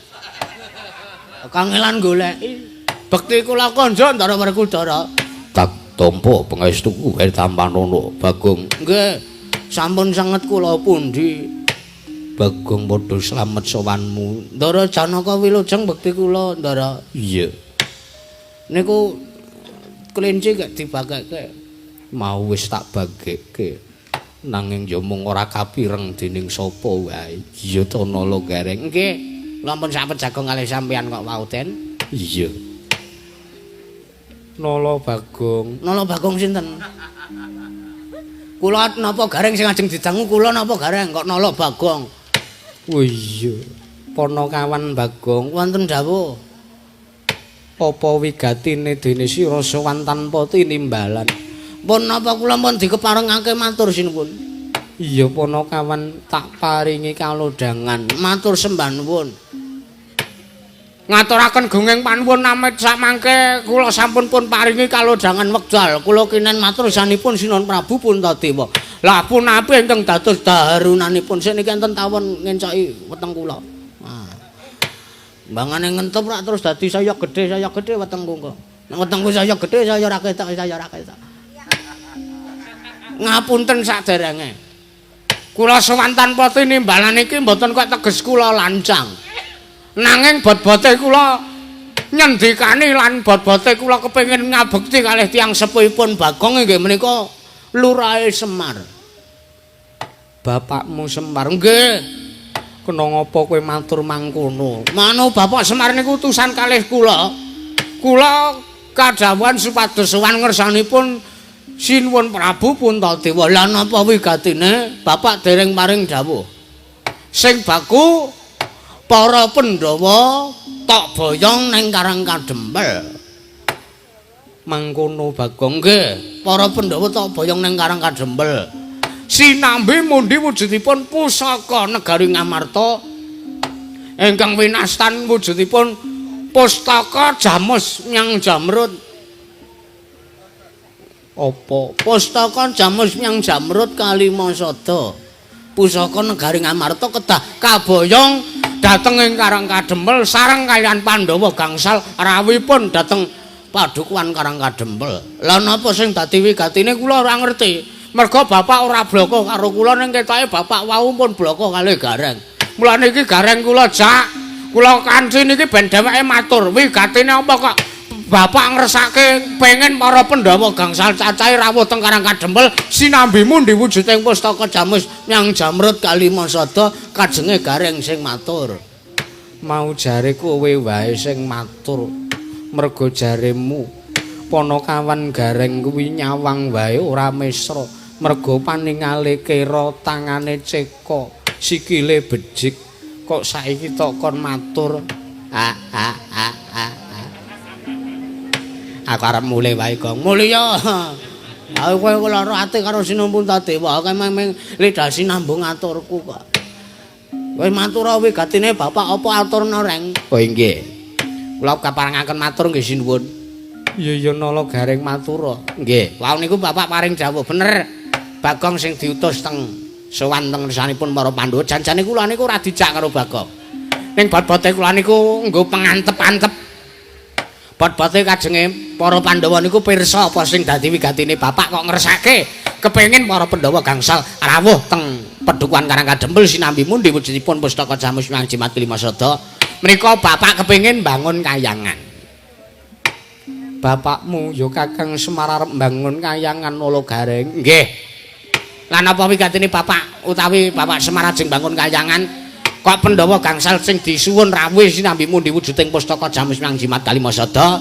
Kangelan goleki. Bekti kula konjo Ndara Werkudara. Tak tampa pangestuku wae tampanana Bagong. Nggih. Sampun sanget kula pundi. Bagong padha slamet sowanmu. Ndara Janaka wilujeng bekti kula, Ndara. Iya. Niku kelinci gak dibagekke. Mau wis tak bagekke. Nanging ya mung ora kapireng dening sapa wae. Iya to Nala Gareng. Nggih. Kula pun sampun jago kalih sampeyan kok wau, Den. Iya. Nala Bagong. Nala Bagong sinten? Kula napa Gareng sing ajeng didangu kula napa Gareng kok Nala Bagong? Oh iya. Panakawan Bagong wonten dawuh. Apa wigatine dene sira sowan tanpa tinimbalan? Pun napa kula pun dikeparengake matur sinuwun. Iya Panakawan tak paringi kalodhangan. Matur sembah nuwun. Ngaturaken gunging panuwun amit samangke kula sampun pun paringi kalodhangan wekdal. Kula kinen matur sanipun Sinuwun Prabu Puntadewa. Lah punapi ingkang dados daharunanipun sing niki enten tawon ngencoki weteng kula. Ah. Mbangane ngentup rak terus dadi saya gedhe wetengku kok. Nek wetengku saya gedhe saya ora ketok, saya ora ketok. Ngapunten saderenge. Kula sowan tanpa tinimbalan iki mboten kok teges kula lancang. Nanging bot-bote kula nyendikani lan bot-bote kula kepengin ngabekti kalih tiyang sepuhipun Bagong inggih menika Lurahe Semar. Bapakmu Semar? Nggih. Kena ngapa kowe matur mangkono? Manu Bapak Semar niku utusan kalih kula. Kula kadhawuhan supados sowan ngersanipun Sinuwun Prabu Puntadewa. Lah napa wigatine Bapak dereng paring dawuh? Sing baku para Pandhawa tok boyong ning Karang Kadempel. Mangkono Bagong? Nggih, para Pandhawa tok boyong ning Karang Kadempel. Sinambi mundi wujudipun pusaka negari Ngamarta ingkang winastan wujudipun pustaka Jamus Myang Jamrut. Apa? Pustaka Jamus Myang Jamrut kalima sada. Pusaka negari Ngamarta kedah kaboyong dhateng ing Karang Kadempel sareng kaliyan Pandhawa gangsal rawuhipun dhateng padukuhan Karang Kadempel. Lah napa sing dadi wigatine kula ora ngerti. Merga bapak ora bloko karo kula ning ketoke bapak wau pun bloko kalih Gareng. Mulane iki Gareng kula jak, kula kanthi niki ben dheweke matur wigatine apa kok bapak ngresake pengen para Pandhawa gangsal cacahe rawuh teng Karang Kadempel sinambi mundi wujuding pustaka Jamus Myang Jamrut kalima sada kajenge Gareng sing matur. Mau jare kowe wae sing matur. Merga jaremu Panakawan Gareng kuwi nyawang wae ora mesra. Merga paningale kera tangane ceka, sikile bejik. Kok saiki tok kon matur. Ah ah ah ah. Aku arep mulih wae, Gong. Mulih ya. Aku kowe lara ati karo Sinuwun Puntadewa, aku meng lidah sinambung aturku kok. Wis matur wigatine bapak apa aturna, Reng? Oh inggih. Kula kaparengaken matur nggih sinuwun. Iya iya Nala Gareng matur. Nggih. Wau niku bapak paring dawuh bener. Bagong sing diutus teng sowan teng ngersanipun para Pandhawa. Janjane kula niku ora dijak karo Bagong. Ning bot-bote kula niku nggo pengantep-antep. Bot-bote kajenge para Pandhawa niku pirsa apa sing dadi wigatine bapak kok ngresake kepengin para Pandhawa gangsal rawuh teng pedukuhan Karang Kadempel sinambi mundi wujudipun pustaka Jamus Myang Jimat Kelima Sada. Menika bapak kepengin bangun kayangan. Bapakmu ya Kakang Semar arep mbangun kayangan Nala Gareng. Nggih. Lan apa wigatine Bapak utawi Bapak Semar ajeng bangun kayangan kok Pandhawa gangsal sing disuwun rawuh sinambi mundi wujuding pustaka Jamus Miang Jimat Kalimasada.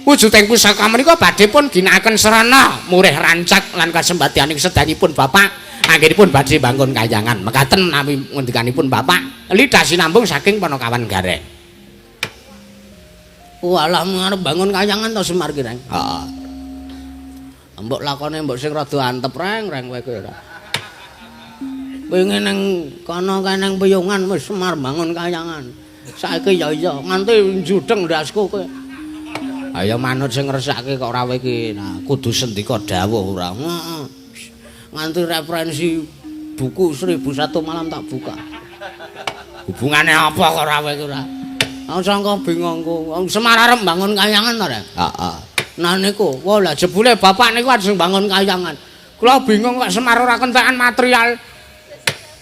Wujuding pusaka menika badhe pun ginakaken sarana murih rancak lan kasembadyaning sedayipun Bapak anggenipun badhe bangun kayangan. Mekaten menawi ngendikanipun Bapak lidah sinambung saking Panakawan Gareng. Walah arep bangun kayangan to Semar ki, Reng. Heeh. Mbok lakone mbok sing rada antep reng reng kowe kowe ora. Wingi ning kono kae ning Piyungan wis Semar bangun kayangan. Saiki ya iya nganti njudeng ndasku kowe. Ayo manut sing ngresake kok ora kowe iki. Nah, kudu sendika dawuh ora. Heeh. Nganti referensi buku 1001 malam tak buka. Hubungane apa kok ora kowe iki ora? Aku sangka bingungku. Semar arep bangun kayangan to, Rek? Heeh. Nah niku, wah lah jebule bapak niku ajeng bangun kayangan. Kula bingung kok Semar ora kentekan material.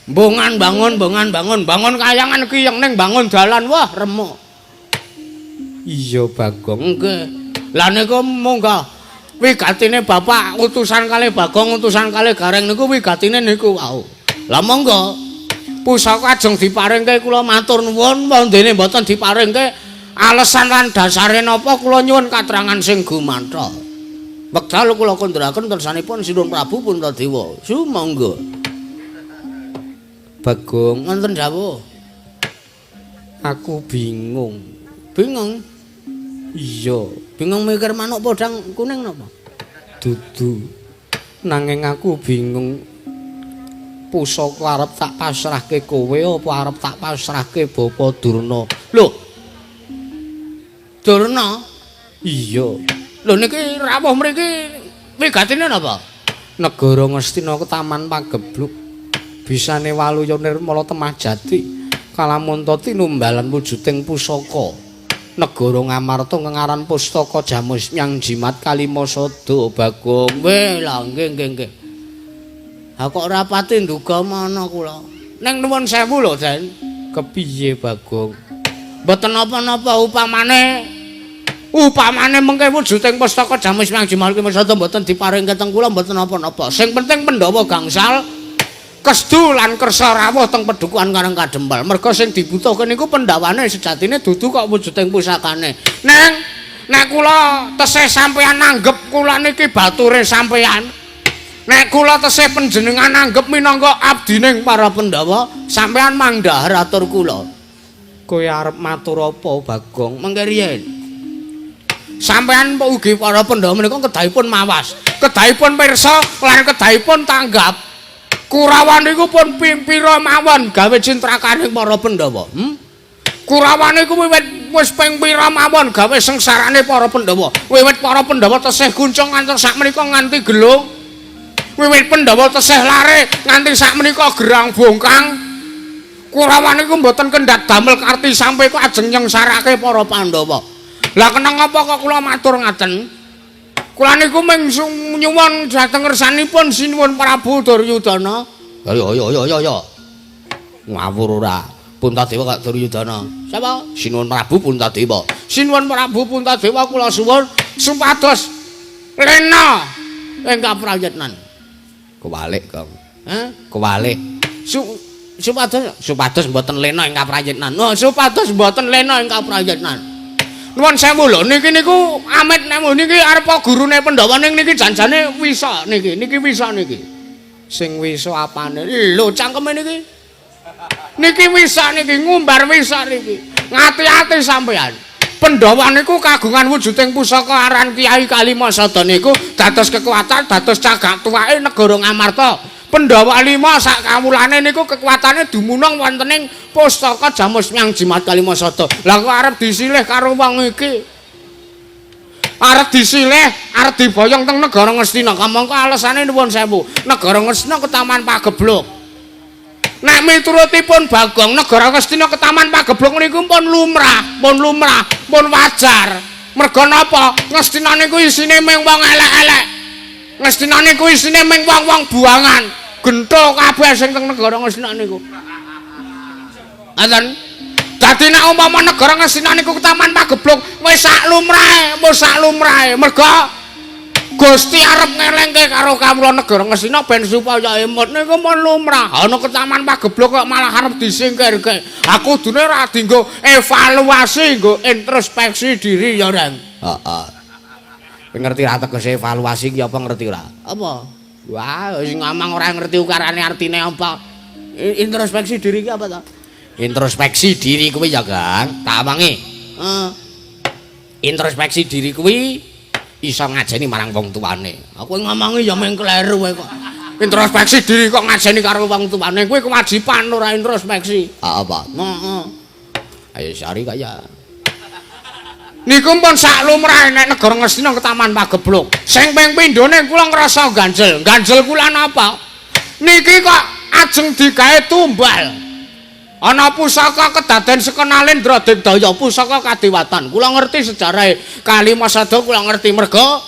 Bongan bangun, bongan bangun, bangun kayangan ki yang ning bangun dalan, wah remuk. Iya Bagong, nggih. Lah niku munggah wigatine bapak utusan kalih Bagong, utusan kalih Gareng niku wigatine niku wau. Lah monggo. Pusaka ajeng diparingke kula matur nuwun, wondene mboten diparingke alesan lan dasare napa kula nyuwun katerangan sing gumanthol. Wekdal kula kandharaken tersanipun Sinuwun Prabu Puntadewa. Sumangga. Bagong, wonten dawuh. Aku bingung. Bingung? Iya, bingung mikir manuk podang kuning napa? Dudu. Nanging aku bingung. Pusaka arep tak pasrahke kowe apa arep tak pasrahke Bapa Durna? Lho. Durna? Iya. Lho niki rawuh mriki wigatine napa? Negara Ngastina Taman Pagebluk. Bisane waluya nirmala temah jati kalamunta tinumbalan wujuding pusaka. Negara Ngamarta ngengaran pustaka Jamus Nyang Jimat Kalimasada Bagong. Weh lah nggih nggih nggih. Ha kok ora pati nduga mana kula. Ning nuwun sewu lho, Den. Kepiye Bagong? Mboten napa-napa upamane mengke wujuding pustaka Jamus Nyang Jimat Kalimasada mboten diparingke teng kula mboten napa-napa. Sing penting Pandhawa gangsal kestu lan kersa rawuh teng pedukuhan Karang Kadempel. Merga sing dibutuhke niku pendhawane sejatine dudu kok wujuding pusakane. Neng nek kula tesih sampeyan nanggep kula niki bature sampeyan. Nek kula tesih panjenengan nanggep minangka abdining para Pandhawa, sampeyan mangdhahar atur kula. Kowe arep matur apa, Bagong? Mengke riyen. Sampeyan ugi para Pandhawa menika kedahipun mawas, kedahipun pirsa lan kedahipun tanggap. Kurawa niku pun pira mawon gawe cintrakaning para Pandhawa. Kurawa niku wiwit wis ping pira mawon gawe sengsarane para Pandhawa. Wiwit para Pandhawa tesih guncung ngantos sakmenika nganti gelung. Wiwit Pandhawa tesih lare nganti sakmenika gerang bongkang. Kurawa niku mboten kendhat damel karti sampe kok ajeng nyengsarake para Pandhawa. Lah kenang apa kok kula matur ngaten? Kula niku mung nyuwun dhateng ngersanipun Sinuwun Prabu Duryudana. Ayo ayo ayo ayo. Ngawur ora. Puntadewa kok Duryudana. Sapa? Sinuwun Prabu Puntadewa. Sinuwun Prabu Puntadewa kula suwun supados lena ing kaprayitnan. Kewalik, Kang. Hah? Kewalik. Supados mboten lena ing kaprayitnan. Oh, supados mboten lena ing kaprayitnan. Nuwun sewu lho, niki niku amit nek niki arep gurune Pandhawa ning niki janjane wisa niki, niki wisa niki. Sing wisa apane? Lho cangkeme niki. Niki wisa niki, ngumbar wisa niki. Ngati-ati sampean. Pandhawa niku kagungan wujuding pusaka aran Kyai Kalimasada niku dados kekuatan, dados cagak tuwake negara Ngamarta. Pandhawa lima sak kawulane niku kekuatane dumunung wonten ing pustaka Jamus Miang Jimat Kalimasada. Lah kok arep disilih karo wong iki? Arep disilih, arep diboyong teng negara Ngastina. Kamangka alesane nuwun sewu. Negara Ngastina ketaman Pagebluk. Nek miturutipun Bagong, negara Ngastina ketaman Pagebluk niku pun lumrah, pun lumrah, pun wajar. Merga napa? Ngastina niku isine mung wong elek-elek. Ngastina niku isine mung wong-wong buangan. Gentho kabeh sing teng negara Ngastina niku. Ngoten. Dadi nek umpama negara Ngastina niku ketaman Pagebluk wis sak lumrahe, wis sak lumrahe. Merga Gusti arep ngelengke karo kawula negara Ngastina ben supaya emut niku mun lumrah. Ana ketaman Pageblok kok malah arep disingkirke. Aku kudune ora dienggo evaluasi, nggo introspeksi diri ya, Reng. Heeh. Kowe ngerti ra tegese evaluasi ki apa ngerti ora? Apa? Wah, sing ngomong ora ngerti ukarane artine apa. Introspeksi diri ki apa ta? Introspeksi diri kuwi ya, Kang. Tak omongi. Heeh. Introspeksi diri kuwi iso ngajeni marang wong tuane. Aku ngomongi ya mung kleru kowe kok. Introspeksi diri kok ngajeni karo wong tuane kuwi kewajiban ora introspeksi. Ah, apa? Heeh. Ayo sari kaya. Niku pun sak lumrahe nek negara Ngastina ketaman Pageblok. Sing ping pindhone kula ngrasa ganjel. Ganjel kula napa? Niki kok ajeng digawe tumbal. Ana pusaka kedaden sekenalendra Digdaya, pusaka kadewatan. Kula ngerti sejarahe Kalimasada, kula ngerti merga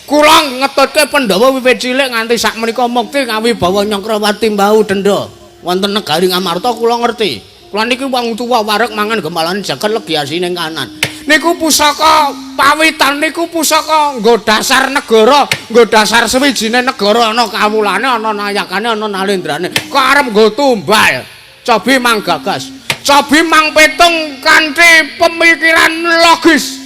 kula ngetutke Pandhawa wiwit cilik nganti sakmenika mukti kawibawa Nyakrawati Mbau Denda wonten negari Ngamarta kula ngerti. Kula niki wong tuwa wareg mangan gemalane jagat legi asine kanan. Niku pusaka pawitan niku pusaka nggo dasar negara, nggo dasar sewijine negara ana kawulane, ana nayakane, ana nalendrane. Kok arep nggo tumbal? Cobi mang gagas, cobi mang petung kanthi pemikiran logis.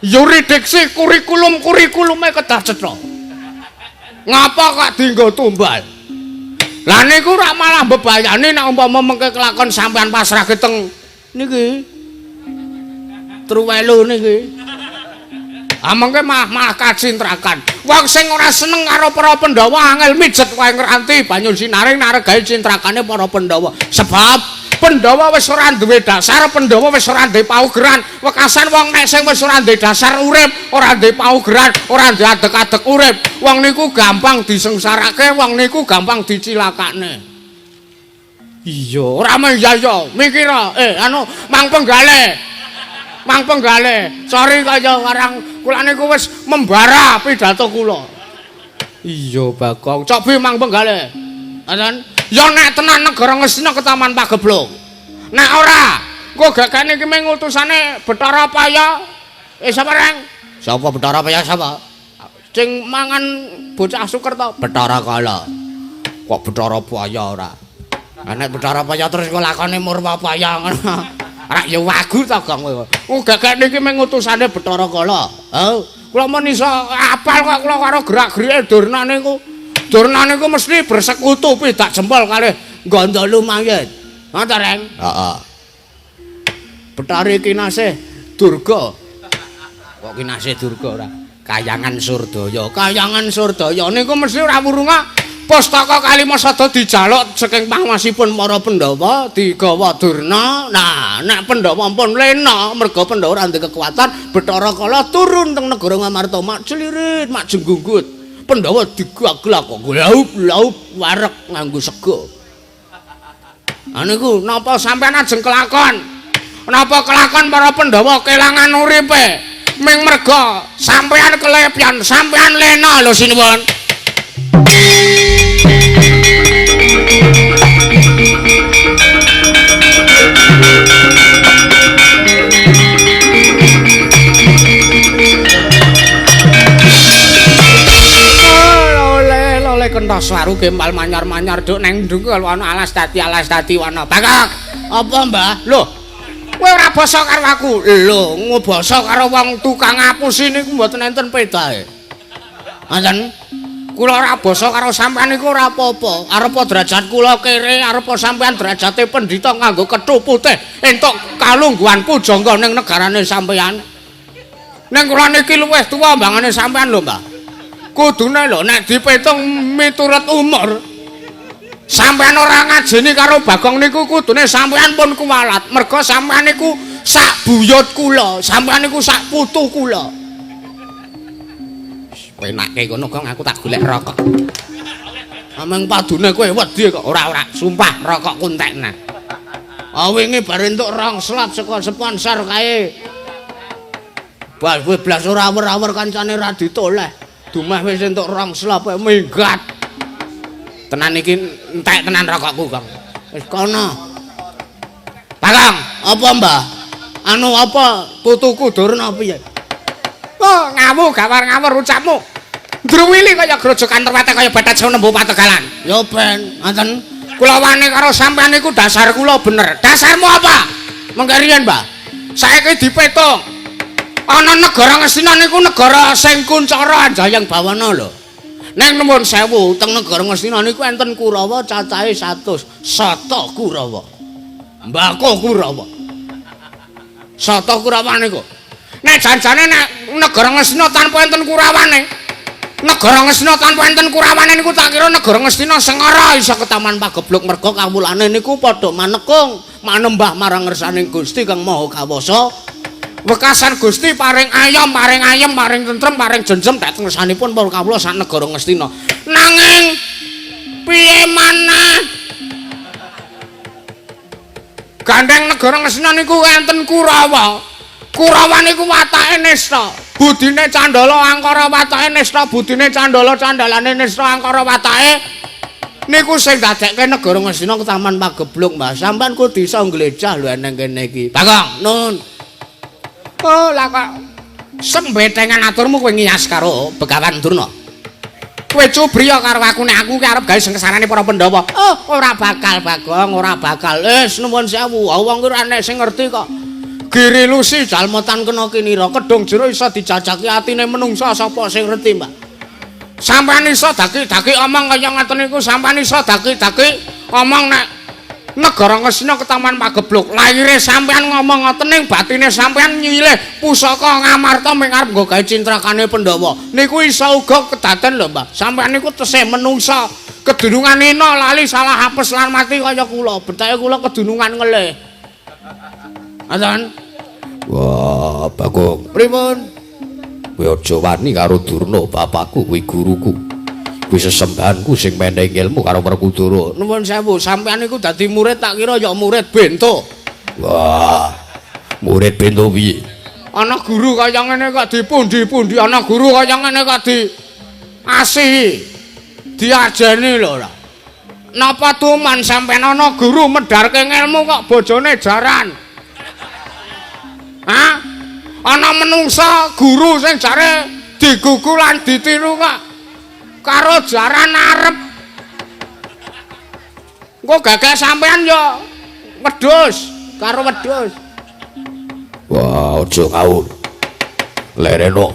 Yuridiksi kurikulum-kurikulume kedah cetha. Ngapa kok dienggo tumbal? Lah niku rak malah mbebayani nek umpama mengke kelakon sampean pasrahke teng niki. Truwelu niki. Ah mengke malah kacintrakan. Wong sing ora seneng karo para Pandhawa angel mijet wae ngranti banyu sinaring naregae cintrakane para Pandhawa. Sebab Pandhawa wis ora duwe dasar, Pandhawa wis ora duwe paugeran. Wekasan wong nek sing wis ora duwe dasar urip, ora duwe paugeran, ora duwe adeg-adeg urip, wong niku gampang disengsarake, wong niku gampang dicilakakne. Iya, ora mung ya ya, mikir anu Mang Penggale. Mang Penggale, sorry kaya warang kula niku wis membara pidato kula. Iya, Bagong. Cobi Mang Penggale. Ngoten. Ya nek tenan negara Ngastina ketaman Pageblok. Nek ora, engko gagane iki mung utusane Bathara Paya. Sapa Reng? Sapa Bathara Paya sapa? Sing mangan bocah Sukerta, Bathara Kala. Kok Bathara Paya ora? Lah nek Bathara Paya terus kok lakone Murwa Paya ngono. Rak ya wagu ta Gong kowe. Wong gagane iki mung utusane Bathara Kala. Oh, kula mun iso apal kok kula karo gerak-gerike Durna niku. Durna niku mesti bersekutu pidak jempol kalih Gandha Lumayit. Ngoten, Reng? Heeh. Bathari Kinasih Durga. Kok Kinasih Durga ora? Kayangan Surdaya. Kayangan Surdaya niku mesti ora wurunga pustaka Kalimasada dijaluk saking panguwasipun para Pandhawa digawa Durna. Nah, nek Pandhawa pun lena merga Pandhawa ora ndek kekuatan, Bathara Kala turun teng negara Ngamarta mak celirit, mak jenggunggut. Pandhawa digaglak kok laup-laup wareg nganggo sega. Ha niku napa sampean ajeng kelakon? Napa kelakon para Pandhawa kelangan uripe? Ming merga sampean kelepyan, sampean lena lho sinuwun. Lole lole kentos waru gempal manyar-manyar duk neng ndungkul ana alas dadi wana. Bagong, apa Mbah? Lho, kowe ora basa karo aku. Lho, ngobasa karo wong tukang ngapusi niku mboten enten pedahe. Ngoten. Kula ora basa karo sampean niku ora apa-apa. Arepa derajat kula kere, arepa sampean derajate pendhita nganggo kethu putih entuk kalungguhan pujangga ning negarane sampean. Ning kula niki luwih tuwa mbangane sampean lho, Mbah. Kudune lho nek dipitung miturut umur sampean ora ngajeni karo Bagong niku kudune sampean pun kuwalat. Merga sampean niku sak buyut kula, sampean niku sak putu kula. Penake kono Gong, aku tak golek rokok. Ameng padune kowe wedi kok. Ora ora, sumpah rokokku entekne. Ah wingi bar entuk rong slop saka sponsor kae. Bas kowe blas ora awer-awer kancane ra ditoleh. Dumeh wis entuk rong slop minggat. Tenan iki entek tenan rokokku, Gong. Wis kono. Bagong, apa Mbah? Anu apa putuku Durna piye? Oh, ngawu gawar ngawur ucapmu. Ndruwili kaya grojogan terwete kaya bathak jawa nembu pategalan. Ya ben, ngoten. Kula wani karo sampean niku dasar kula bener. Dasarmu apa? Mengke riyen, Mbah. Saiki dipetung. Ana negara Ngastina niku negara sing kuncara anjayeng bawana lho. Ning nuwun sewu, teng negara Ngastina niku enten Kurawa cacahe 100. Sata Kurawa. Mbako Kurawa. Sata Kurawa niku. Nek janjane nek negara Ngastina tanpa enten Kurawane, negara Ngastina tanpa enten Kurawane niku tak kira negara Ngastina sengara iso ketaman pagebluk merga kawulane niku padha manekung manembah marang ngersaning Gusti Kang Maha Kawasa. Wekasan Gusti paring ayom, paring ayem, paring tentrem, paring jenjem dhateng ngersanipun para kawula sak negara Ngastina. Nanging piye maneh? Gandeng negara Ngastina niku enten Kurawa. Kurawa niku watake nista, budine candala angkara watake nista, budine candala candalane nista angkara watake niku sing dadekke negara Ngastina ketaman pagebluk, Mbah. Sampeyan kudu iso nglejah lho eneng kene iki. Bagong, nun. Oh, lah kok sembetengan aturmu kowe ngiyas karo Begawan Durna. Kowe cubriya karo aku nek aku ki arep gawe sengsarane para Pandhawa. Oh, ora bakal Bagong, ora bakal. Wis nuwun sewu, wong ki ora enek sing ngerti kok. Giri lusi jalma tan kena kinira, kedung jero iso dijajaki atine menungsa sapa sing ngerti, Mbak. Sampeyan iso daki-daki omong kaya ngoten niku, sampeyan iso daki-daki omong nek negara Ngastina ketaman pagebluk. Lahire sampeyan ngomong ngoten ning batine sampeyan nyilih pusaka Ngamarta ming arep nggo gawe cintrakane Pandhawa. Niku iso uga kedaden lho, Mbah. Sampeyan niku tesih menungsa. Kedunungan ina lali salah apes lan mati kaya kula. Betake kula kedunungan ngelih. Ngoten. Wah, Bagong. Pripun? Kowe aja wani karo Durna, bapakku kuwi guruku. Kuwi sesembahanku sing menehi ilmu karo Werkudara. Nuwun sewu, sampeyan niku dadi murid tak kira ya murid bento. Wah, murid bento piye? Ana guru kaya ngene kok dipundi-pundi, ana guru kaya ngene kok di asihi. Diajeni lho ora. Napa tuman sampeyan ana guru medharke ngelmu kok bojone jaran? Hah? Ana menungsa guru sing jare digugu lan ditiru kok karo jaran arep. Engko gagak sampean ya wedhus karo wedhus. Wah, aja ngawur. Lereno.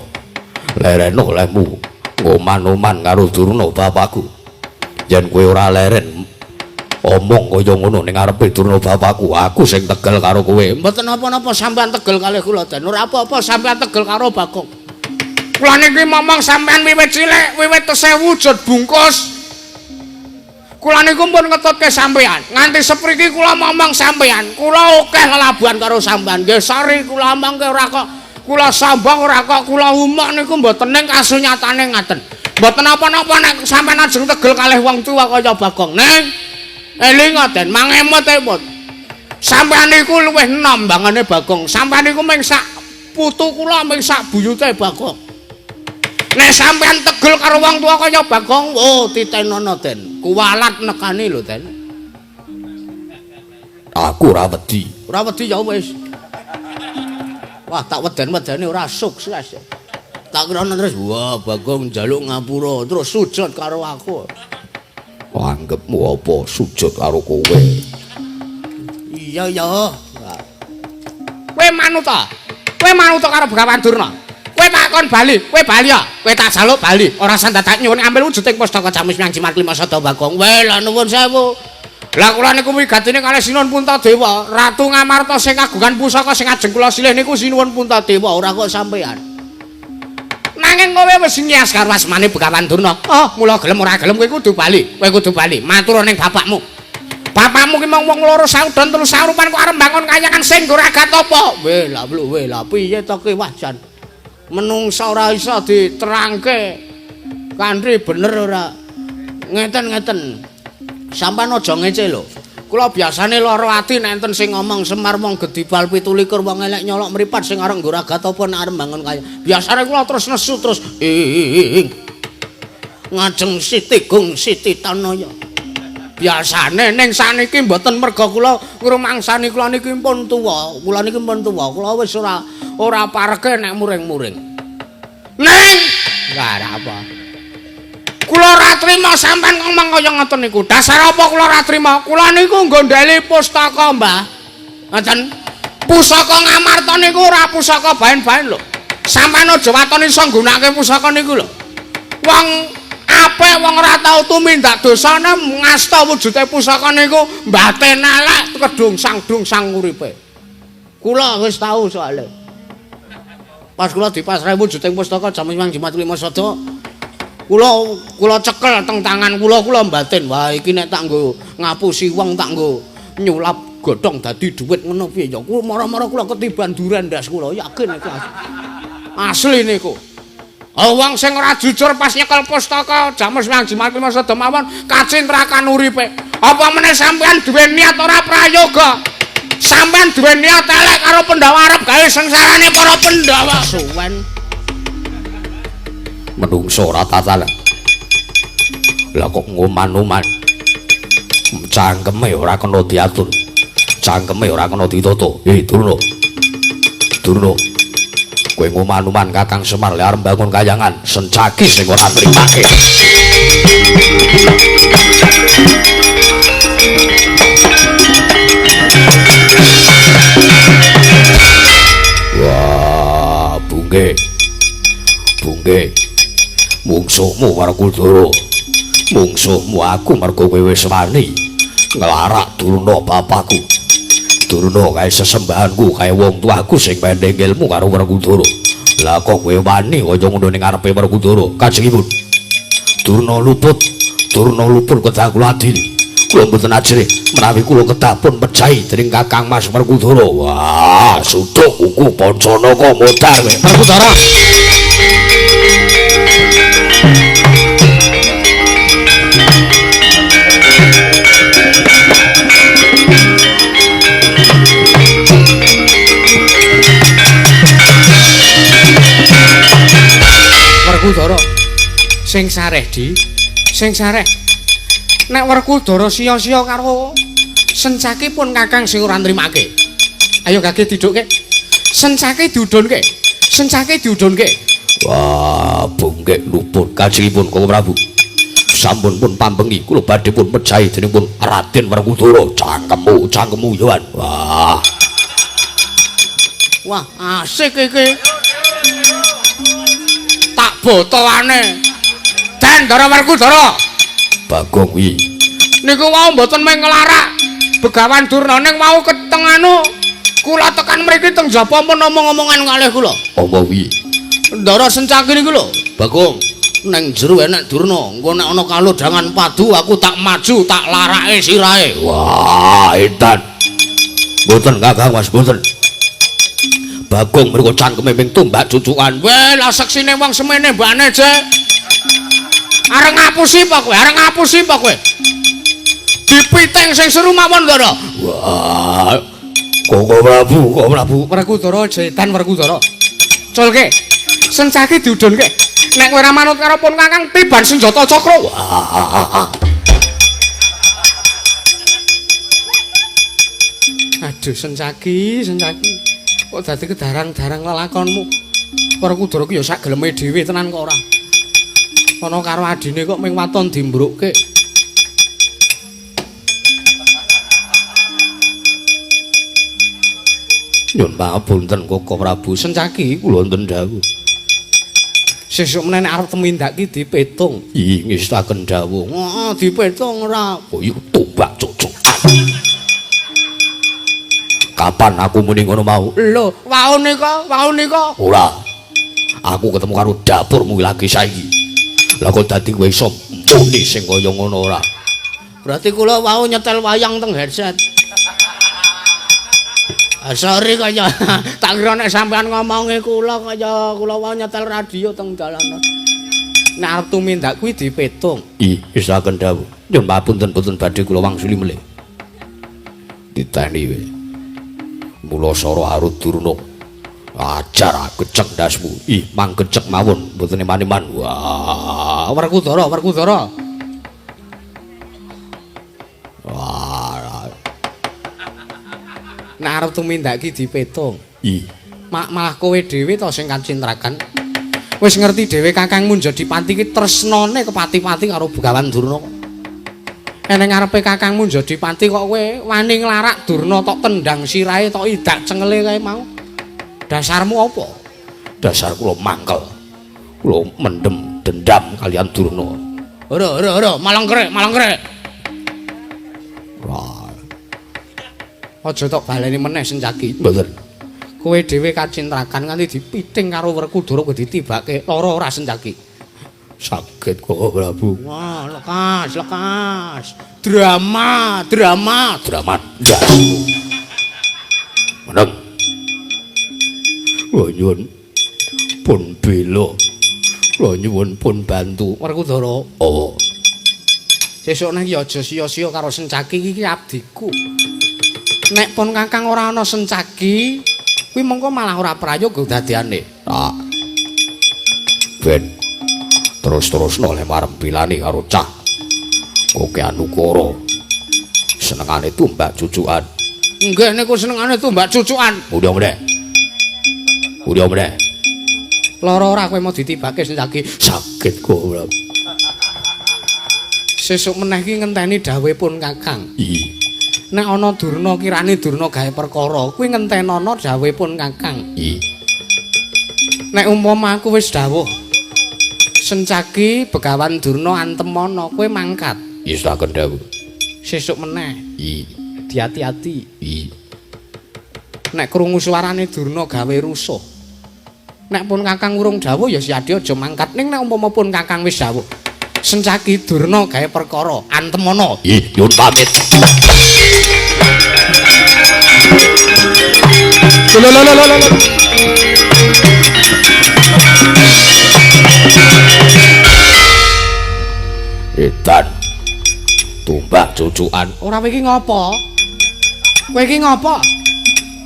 Lereno lehmu ngoman-oman karo Durna bapakku. Yen kowe ora leren omong kaya ngono ning ngarepe Durna bapakku, aku sing tegel karo kowe. Mboten napa-napa sampean tegel kalih kula, Den. Ora apa-apa sampean tegel karo Bagong. Kula niki momong sampean wiwit cilik, wiwit tesih wujud bungkus. Kula niku pun ngetutke sampean. Nganti sepriki kula momong sampean. Kula akeh lelabuhan karo sampean. Nggih, sorry kula omongke ora kok kula sombong, ora kok kula umuk niku mboten ning kasunyatane ngaten. Mboten napa-napa nek sampean ajeng tegel kalih wong tuwa kaya Bagong. Ning elinga Den, mangemot-emot. Sampean niku luwih enom bangane Bagong. Sampean niku mung sak putu kula, mung sak buyute Bagong. Nek sampean tegel karo wong tuwa kaya Bagong, oh titenono Den. Kuwalat nekani lho Den. Aku ora wedi. Ora wedi ya wis. Wah, tak weden-wedene ora sukses. Tak kira terus, wah Bagong njaluk ngapura, terus sujud karo aku. Anggepmu apa sujud karo kowe? Iya ya. Kowe manut ta? Kowe manut karo Begawan Durna? Kowe tak kon bali, kowe bali ya. Kowe tak jaluk bali. Ora usah dadak nyuwun ambil wujuding pustaka Jamus Miang Jimat Lima Sada Bagong. Weh, lah nuwun sewu. Lah kula niku wigatine kalih Sinuwun Puntadewa, Ratu Ngamarta sing kagungan pusaka sing ajeng kula silih niku Sinuwun Puntadewa, ora kok sampean. Nanging kowe wis nyas karo asmane Begawan Durna. Oh, mula gelem ora gelem kowe kudu bali. Kowe kudu bali. Matur ning bapakmu. Bapakmu ki mung wong loro saudon telu saurupan kok arep mbangun kayangan sing nggo ragat apa? Weh, lah weh, lah piye to ki wah jan. Menungsa ora iso diterangke. Kanthi bener ora. Ngeten-ngeten. Sampeyan aja ngece lho. Kula biasane lara ati nek enten sing ngomong Semar wong gedibal 17 wong elek nyolok mripat sing arep nggo ragat apa nek arep mbangun kaya. Biasane kula terus nesu terus ing ngajeng Siti Gung Siti Tanaya. Biasane ning saniki mboten merga kula ngrumangsani kula niki pun tuwa. Kula niki pun tuwa. Kula wis ora pareke nek muring-muring. Neng, enggak ada apa. Kula ora trima sampean ngomong kaya ngoten niku. Dasar apa kula ora trima? Kula niku nggondheli pustaka, Mbah. Ngoten. Pusaka Ngamarta niku ora pusaka baen-baen lho. Sampeyan aja waton iso nggunakake pusaka niku lho. Wong apik wong ora tau tumindak dosane ngasta wujude pusaka niku mbaten elek kedung sang-dung-sang uripe. Kula wis tau soalé. Pas kula dipasrahi wujuding pustaka Jamus Hyang Jimat Lima Sada, kula cekel teng tangan kula, kula mbatin, wah iki nek tak nggo ngapusi wong, tak nggo nyulap godhong dadi dhuwit ngono piye ya. Kula mara-mara kula ketiban duren ndas kula, yakin iku asli niku. Oh, wong sing ora jujur pas nyekel pustaka Jamus Hyang Jimat Lima Sada mawon kacintrakan uripe. Apa meneh sampean duwe niat ora prayoga? Sampean duwe niat elek karo Pandhawa arep gawe sengsarane para Pandhawa. Suwen. Menungso ora tatalan. Lah kok ngoman-oman. Cangkeme ora kena diatur. Cangkeme ora kena ditata. Durna. Durna. Kowe ngoman-oman Kakang Semar le arep bangun kayangan, Sencaki sing ora trimake. Wah, bungke. Bungke. Mungsuhmu Werkudara. Mungsuhmu aku mergo kowe wis wani nglarak Durna bapakku. Durna kae sesembahanku, kae wong tuaku sing pendeng ilmu karo Werkudara. Lah kok kowe wani kaya ngono ning ngarepe Werkudara? Kanjengipun. Durna luput, Durna luput kedah kula adili. Kula mboten ajrih menawi kula kedah pun pejahi dening Kakang Mas Werkudara. Wah, suduk kuku Pancanaka modar kowe. Werkudara. Werkudara sing sareh di, sing sareh. Nek Werkudara sia-sia karo Sencaki pun Kakang sing ora nrimake. Ayo gage didhukke. Sencaki diudhunke. Sencaki diudhunke. Wah, bungkek luput kanjengipun Koko Prabu. Sampun pun pambengi kula badhe pun pejahi dening pun Raden Werkudara. Cangkemmu, cangkemmu yoan. Wah. Wah, asik iki. Tak botoane. Den Ndara Werkudara. Bagong kuwi. Niku wau mboten mung nglarak Begawan Durna ning wau keteng anu kula tekan mriki teng jaba pun omong-omongan kalih kula. Apa kuwi? Ndara Sencaki niku lho. Bagong, neng jero enek Durna, engko nek ana kalodhangan padu aku tak maju tak larake sirahe. Wah, edan. Mboten Kakang Mas, mboten. Bagong mriko cangkeme ming tumbak cucukan. Weh, lah seksine wong semene mbane, Jek. Arep ngapusi apa kowe? Arep ngapusi apa kowe? Dipiting sing seru mawon, Ndara. Wah. Koko Prabu, Koko Prabu. Werkudara jetan Werkudara. Culke. Sencaki diudhunke. Nek kowe ora manut karo pun Kakang tiban senjata cakra. Wah. Aduh, Sencaki, Sencaki. Kok dadi kedarang-darang lelakonmu. Werkudara ku ya sak geleme dhewe tenan kok ora. Ana karo adine kok ming waton dimbrukke. Nyun pangapunten Koko Prabu, Sencaki kula wonten dawuh. Sesuk meneh nek arep tumindak ki dipetung. Ih, ngestaken dawuh. Heeh, dipetung ora. Kaya tombak cucukan. Kapan aku muni ngono mau? Lho, wau nika, wau nika. Ora. Aku ketemu karo dapurmu lagi saiki. Lah kok dadi kowe iso muni sing kaya ngono ora? Berarti kula wau nyetel wayang teng headset. Ah, sorry kaya tak kira nek sampean ngomongi kula kaya kula wau nyetel radio teng dalan. Nek arep tumindak kuwi dipetung. Ih, isaken dawuh. Nyun papunten boten badhe kula wangsuli melih. Diteni we. Mula sora arut durna. Ajar aku cek ndasmu. Ih, mangkecek mawon mboten eman-eman. Wah, Werkudara, Werkudara. Wah. Nek arep tumindak ki dipetung. Ih, malah kowe dhewe to sing kacintrakan. Wis ngerti dhewe Kakangmu Njodipati iki tresnane kepati-pati karo Begawan Durna. Eneng ngarepe Kakangmu Njodipati kok kowe wani nglarak Durna tok tendang sirahe tok idak cengele kae mau. Dasarmu apa? Dasar kula mangkel. Kula mendem dendam kalian Durna. Ora ora ora, malengkrek, malengkrek. Ora. Aja tok baleni meneh Sencaki. Mboten. Kowe dhewe kacintrakan nganti dipiting karo Werkudara kowe ditibake lara ora Sencaki. Saged kok Prabu. Wah, lekas, lekas. Drama, drama, drama. Meneng. Kula nyuwun pun bela. Kula nyuwun pun bantu Werkudara. Oh. Sesuk nang ya aja sia-sia karo Sencaki iki abdiku. Nek pun Kakang ora ana Sencaki, kuwi mengko malah ora prayoga dadiane. Tak. Ben terus-terusno le marempilani karo cah Koke Anukara. Senengane tumbak cucukan. Nggih niku senengane tumbak cucukan. Udah meneh. Udah meneh. Lara ora kowe mau ditibake Sencaki? Sakit kok ora. Sesuk meneh iki ngenteni dawuhipun Kakang. Iya. Nek ana Durna kirane Durna gawe perkara, kuwi ngentenono dawuhipun Kakang. Iya. Nek umpama aku wis dawuh Sencaki Begawan Durna antemana, kowe mangkat. Istaken dawuh. Sesuk meneh. Iya. Diati-ati. Iya. Nek krungu suarane Durna gawe rusuh. Nek pun Kakang urung dawuh ya Siadi aja mangkat. Ning nek umpama pun Kakang wis dawuh Sencaki Durna gawe perkara, antemana. Iya, nyuwun pamit. Lho lho lho lho lho. Edan. Tumbak cucukan. Ora kowe iki ngopo? Kowe iki ngopo?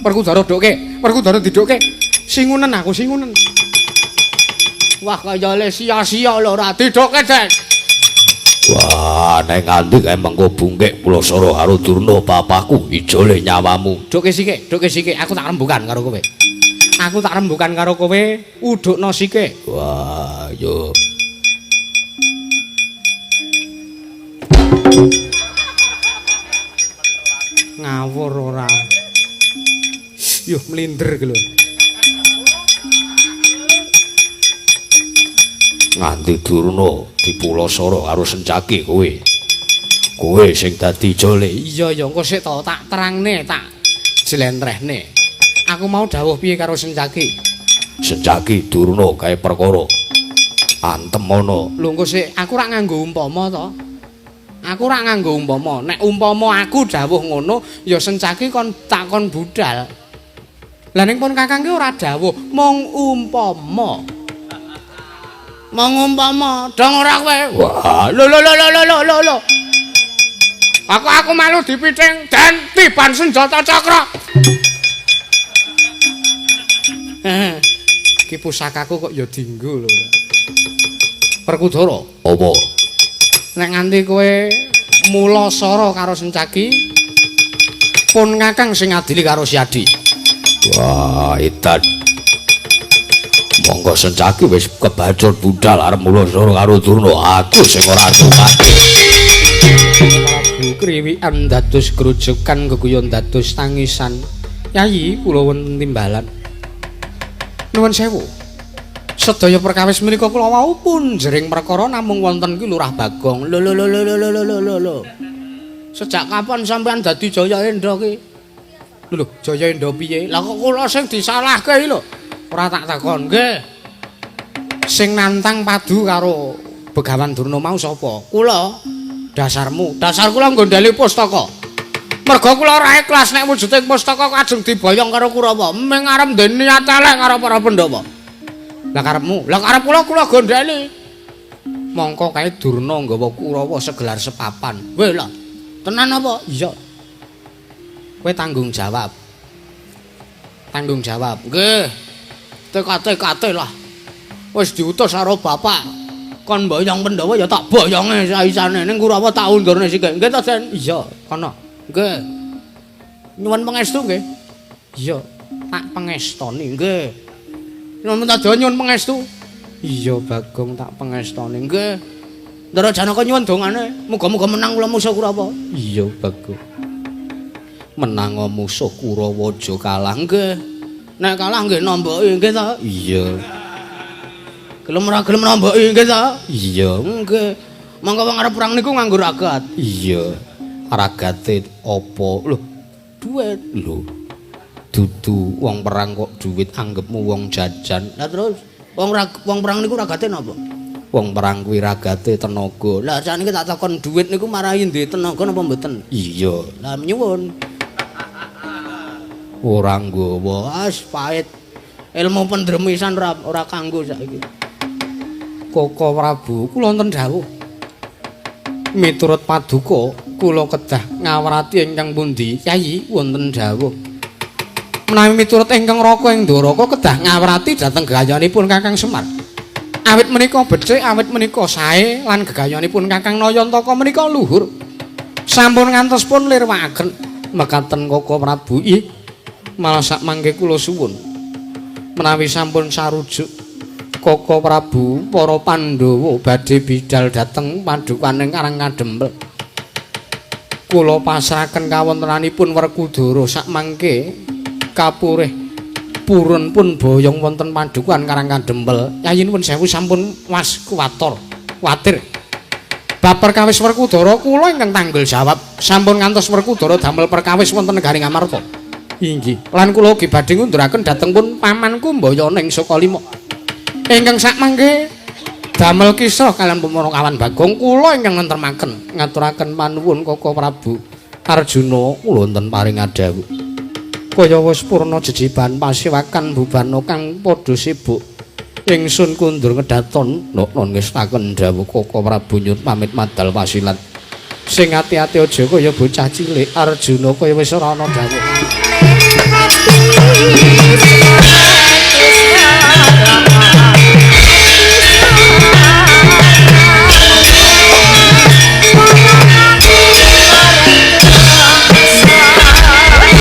Werkudara dokke, Werkudara didokke. Singunen aku, singunen. Wah, kaya le sia-sia lho ora didokke, Den. Wah, nek nganti kae mengko bungkek Pulasara karo Durna papaku ijole nyawamu. Dokke sike, dokke sike, aku tak rembukan karo kowe. Aku tak rembukan karo kowe, udukno sike. Wah, yo. Ngawur ora. Yuh, mlinder ki lho. Nganti Durna dipulasara karo Sencaki kowe. Kowe sing dadi ijole. Iya ya, engko sik to tak terangne, tak jlentrehne. Aku mau dawuh piye karo Sencaki? Sencaki Durna gawe perkara. Antemana. Lho engko sik, aku ora nganggo umpama to. Aku ora nganggo umpama. Nek umpama aku dawuh ngono, ya Sencaki kon tak kon budal. Lah ning pun Kakang ki ora dawuh, mung umpama. Mung umpama, dong ora kowe. Wah, lho lho lho lho lho lho lho. Aku malu dipiting dan tiban senjata cakra. Ki pusakaku kok ya dinggo lho. Werkudara, apa? Nek nganti kowe mulasara karo Sencaki, pun Kakang sing ngadili karo Siadi. Wah, edan. Monggo Sencaki wis kebacut budal arep mulasara karo Durna, aku sing ora tukake. Prabu kriwikan dados grujukan geguyon dados tangisan. Yayi, kula wonten timbalan. Nuwun sewu. Sedaya perkawis menika kula wau pun jering perkara namung wonten ki Lurah Bagong. Lho lho lho lho lho lho lho. Sejak kapan sampean dadi Jayendra ki? Lho, Jayendra piye? Lah kok kula sing disalahke iki lho. Ora tak takon. Nggih. Sing nantang padu karo Begawan Durna mau sapa? Kula. Dasarmu, dasar kula nggondheli pustaka. Merga kula ora ikhlas nek wujuding pustaka kajeng diboyong karo Kurawa. Ming arep ndene niat elek karo para Pandhawa. Lah karepmu? Lah karep kula kula gondheli. Mongko kae Durna nggawa Kurawa segelar sepapan. Weh lah. Tenan apa? Iya. Kowe tanggung jawab. Tanggung jawab. Nggih. TKT-KT lah. Wis diutus karo bapak. Kon boyong Pandhawa ya tak boyonge saisane ning Kurawa tak undurne sik. Nggih to, Den? Iya, kono. Nggih. Nyuwun pangestu nggih. Iya, tak pangestoni nggih. Nyuwun minta doa nyuwun pangestu. Iya Bagong tak pengestoni. Nggih. Ndara Janaka nyuwun dongane, muga-muga menang kula musuh Kurawa. Iya Bagong. Menang musuh Kurawa aja kalah. Nggih. Nek kalah nggih nomboki nggih ta? Iya. Gelem ora gelem nomboki nggih ta? Iya. Nggih. Monggo wong arep perang niku nganggo ragat. Iya. Ragate apa? Lho, duit. Lho. Dudu wong perang kok duit anggepmu wong jajan. Lah terus wong wong perang niku ragate napa? Wong perang kuwi ragate tenaga. Lah sakniki tak takon duit niku marahi ndi tenaga napa mboten? Iya. Lah nyuwun. Ora nggawa, as pahit. Ilmu pendremisan ora kanggo saiki. Koko Prabu, kula wonten dawuh. Miturut paduka, kula kedah ngawrati ingkang pundi? Kyai, wonten dawuh. Menawi miturut ingkang Raka ing Ndoraka kedah ngawrati dhateng gegayanipun Kakang Semar. Awit menika becik, awit menika sae lan gegayanipun Kakang Nayantaka menika luhur. Sampun ngantos pun lirwakaken mekaten Koko Prabu. Ih, malah sak mangke kula suwun. Menawi sampun sarujuk Koko Prabu, para Pandhawa badhe bidal dhateng padukaning Karang Kadempel. Kula pasrahaken kawontenanipun Werkudara sak mangke kapurih purun pun boyong wonten padukuhan Karang Kadempel. Yayi nuwun sewu sampun was kuwator, kuwatir. Bab perkawis Werkudara kula ingkang tanggul jawab. Sampun ngantos Werkudara damel perkawis wonten negari Ngamarta. Inggih. Lan kula ugi badhe ngunduraken dhateng pun pamanku Mbayana ing Sukalima. Ingkang sak mangke damel kisah kaliyan Punakawan Bagong kula ingkang nentremaken ngaturaken panuwun Koko Prabu Arjuna kula wonten paring adhawuh. Kaya wis purna jejiban pasiwakan bubana kang padha sibuk. Ingsun kundur ngedaton nokno ngestaken dawuh Koko Prabu nyuwun pamit madal pasilat. Sing ati-ati aja kaya bocah cilik Arjuna kaya wis ora ana dawuh.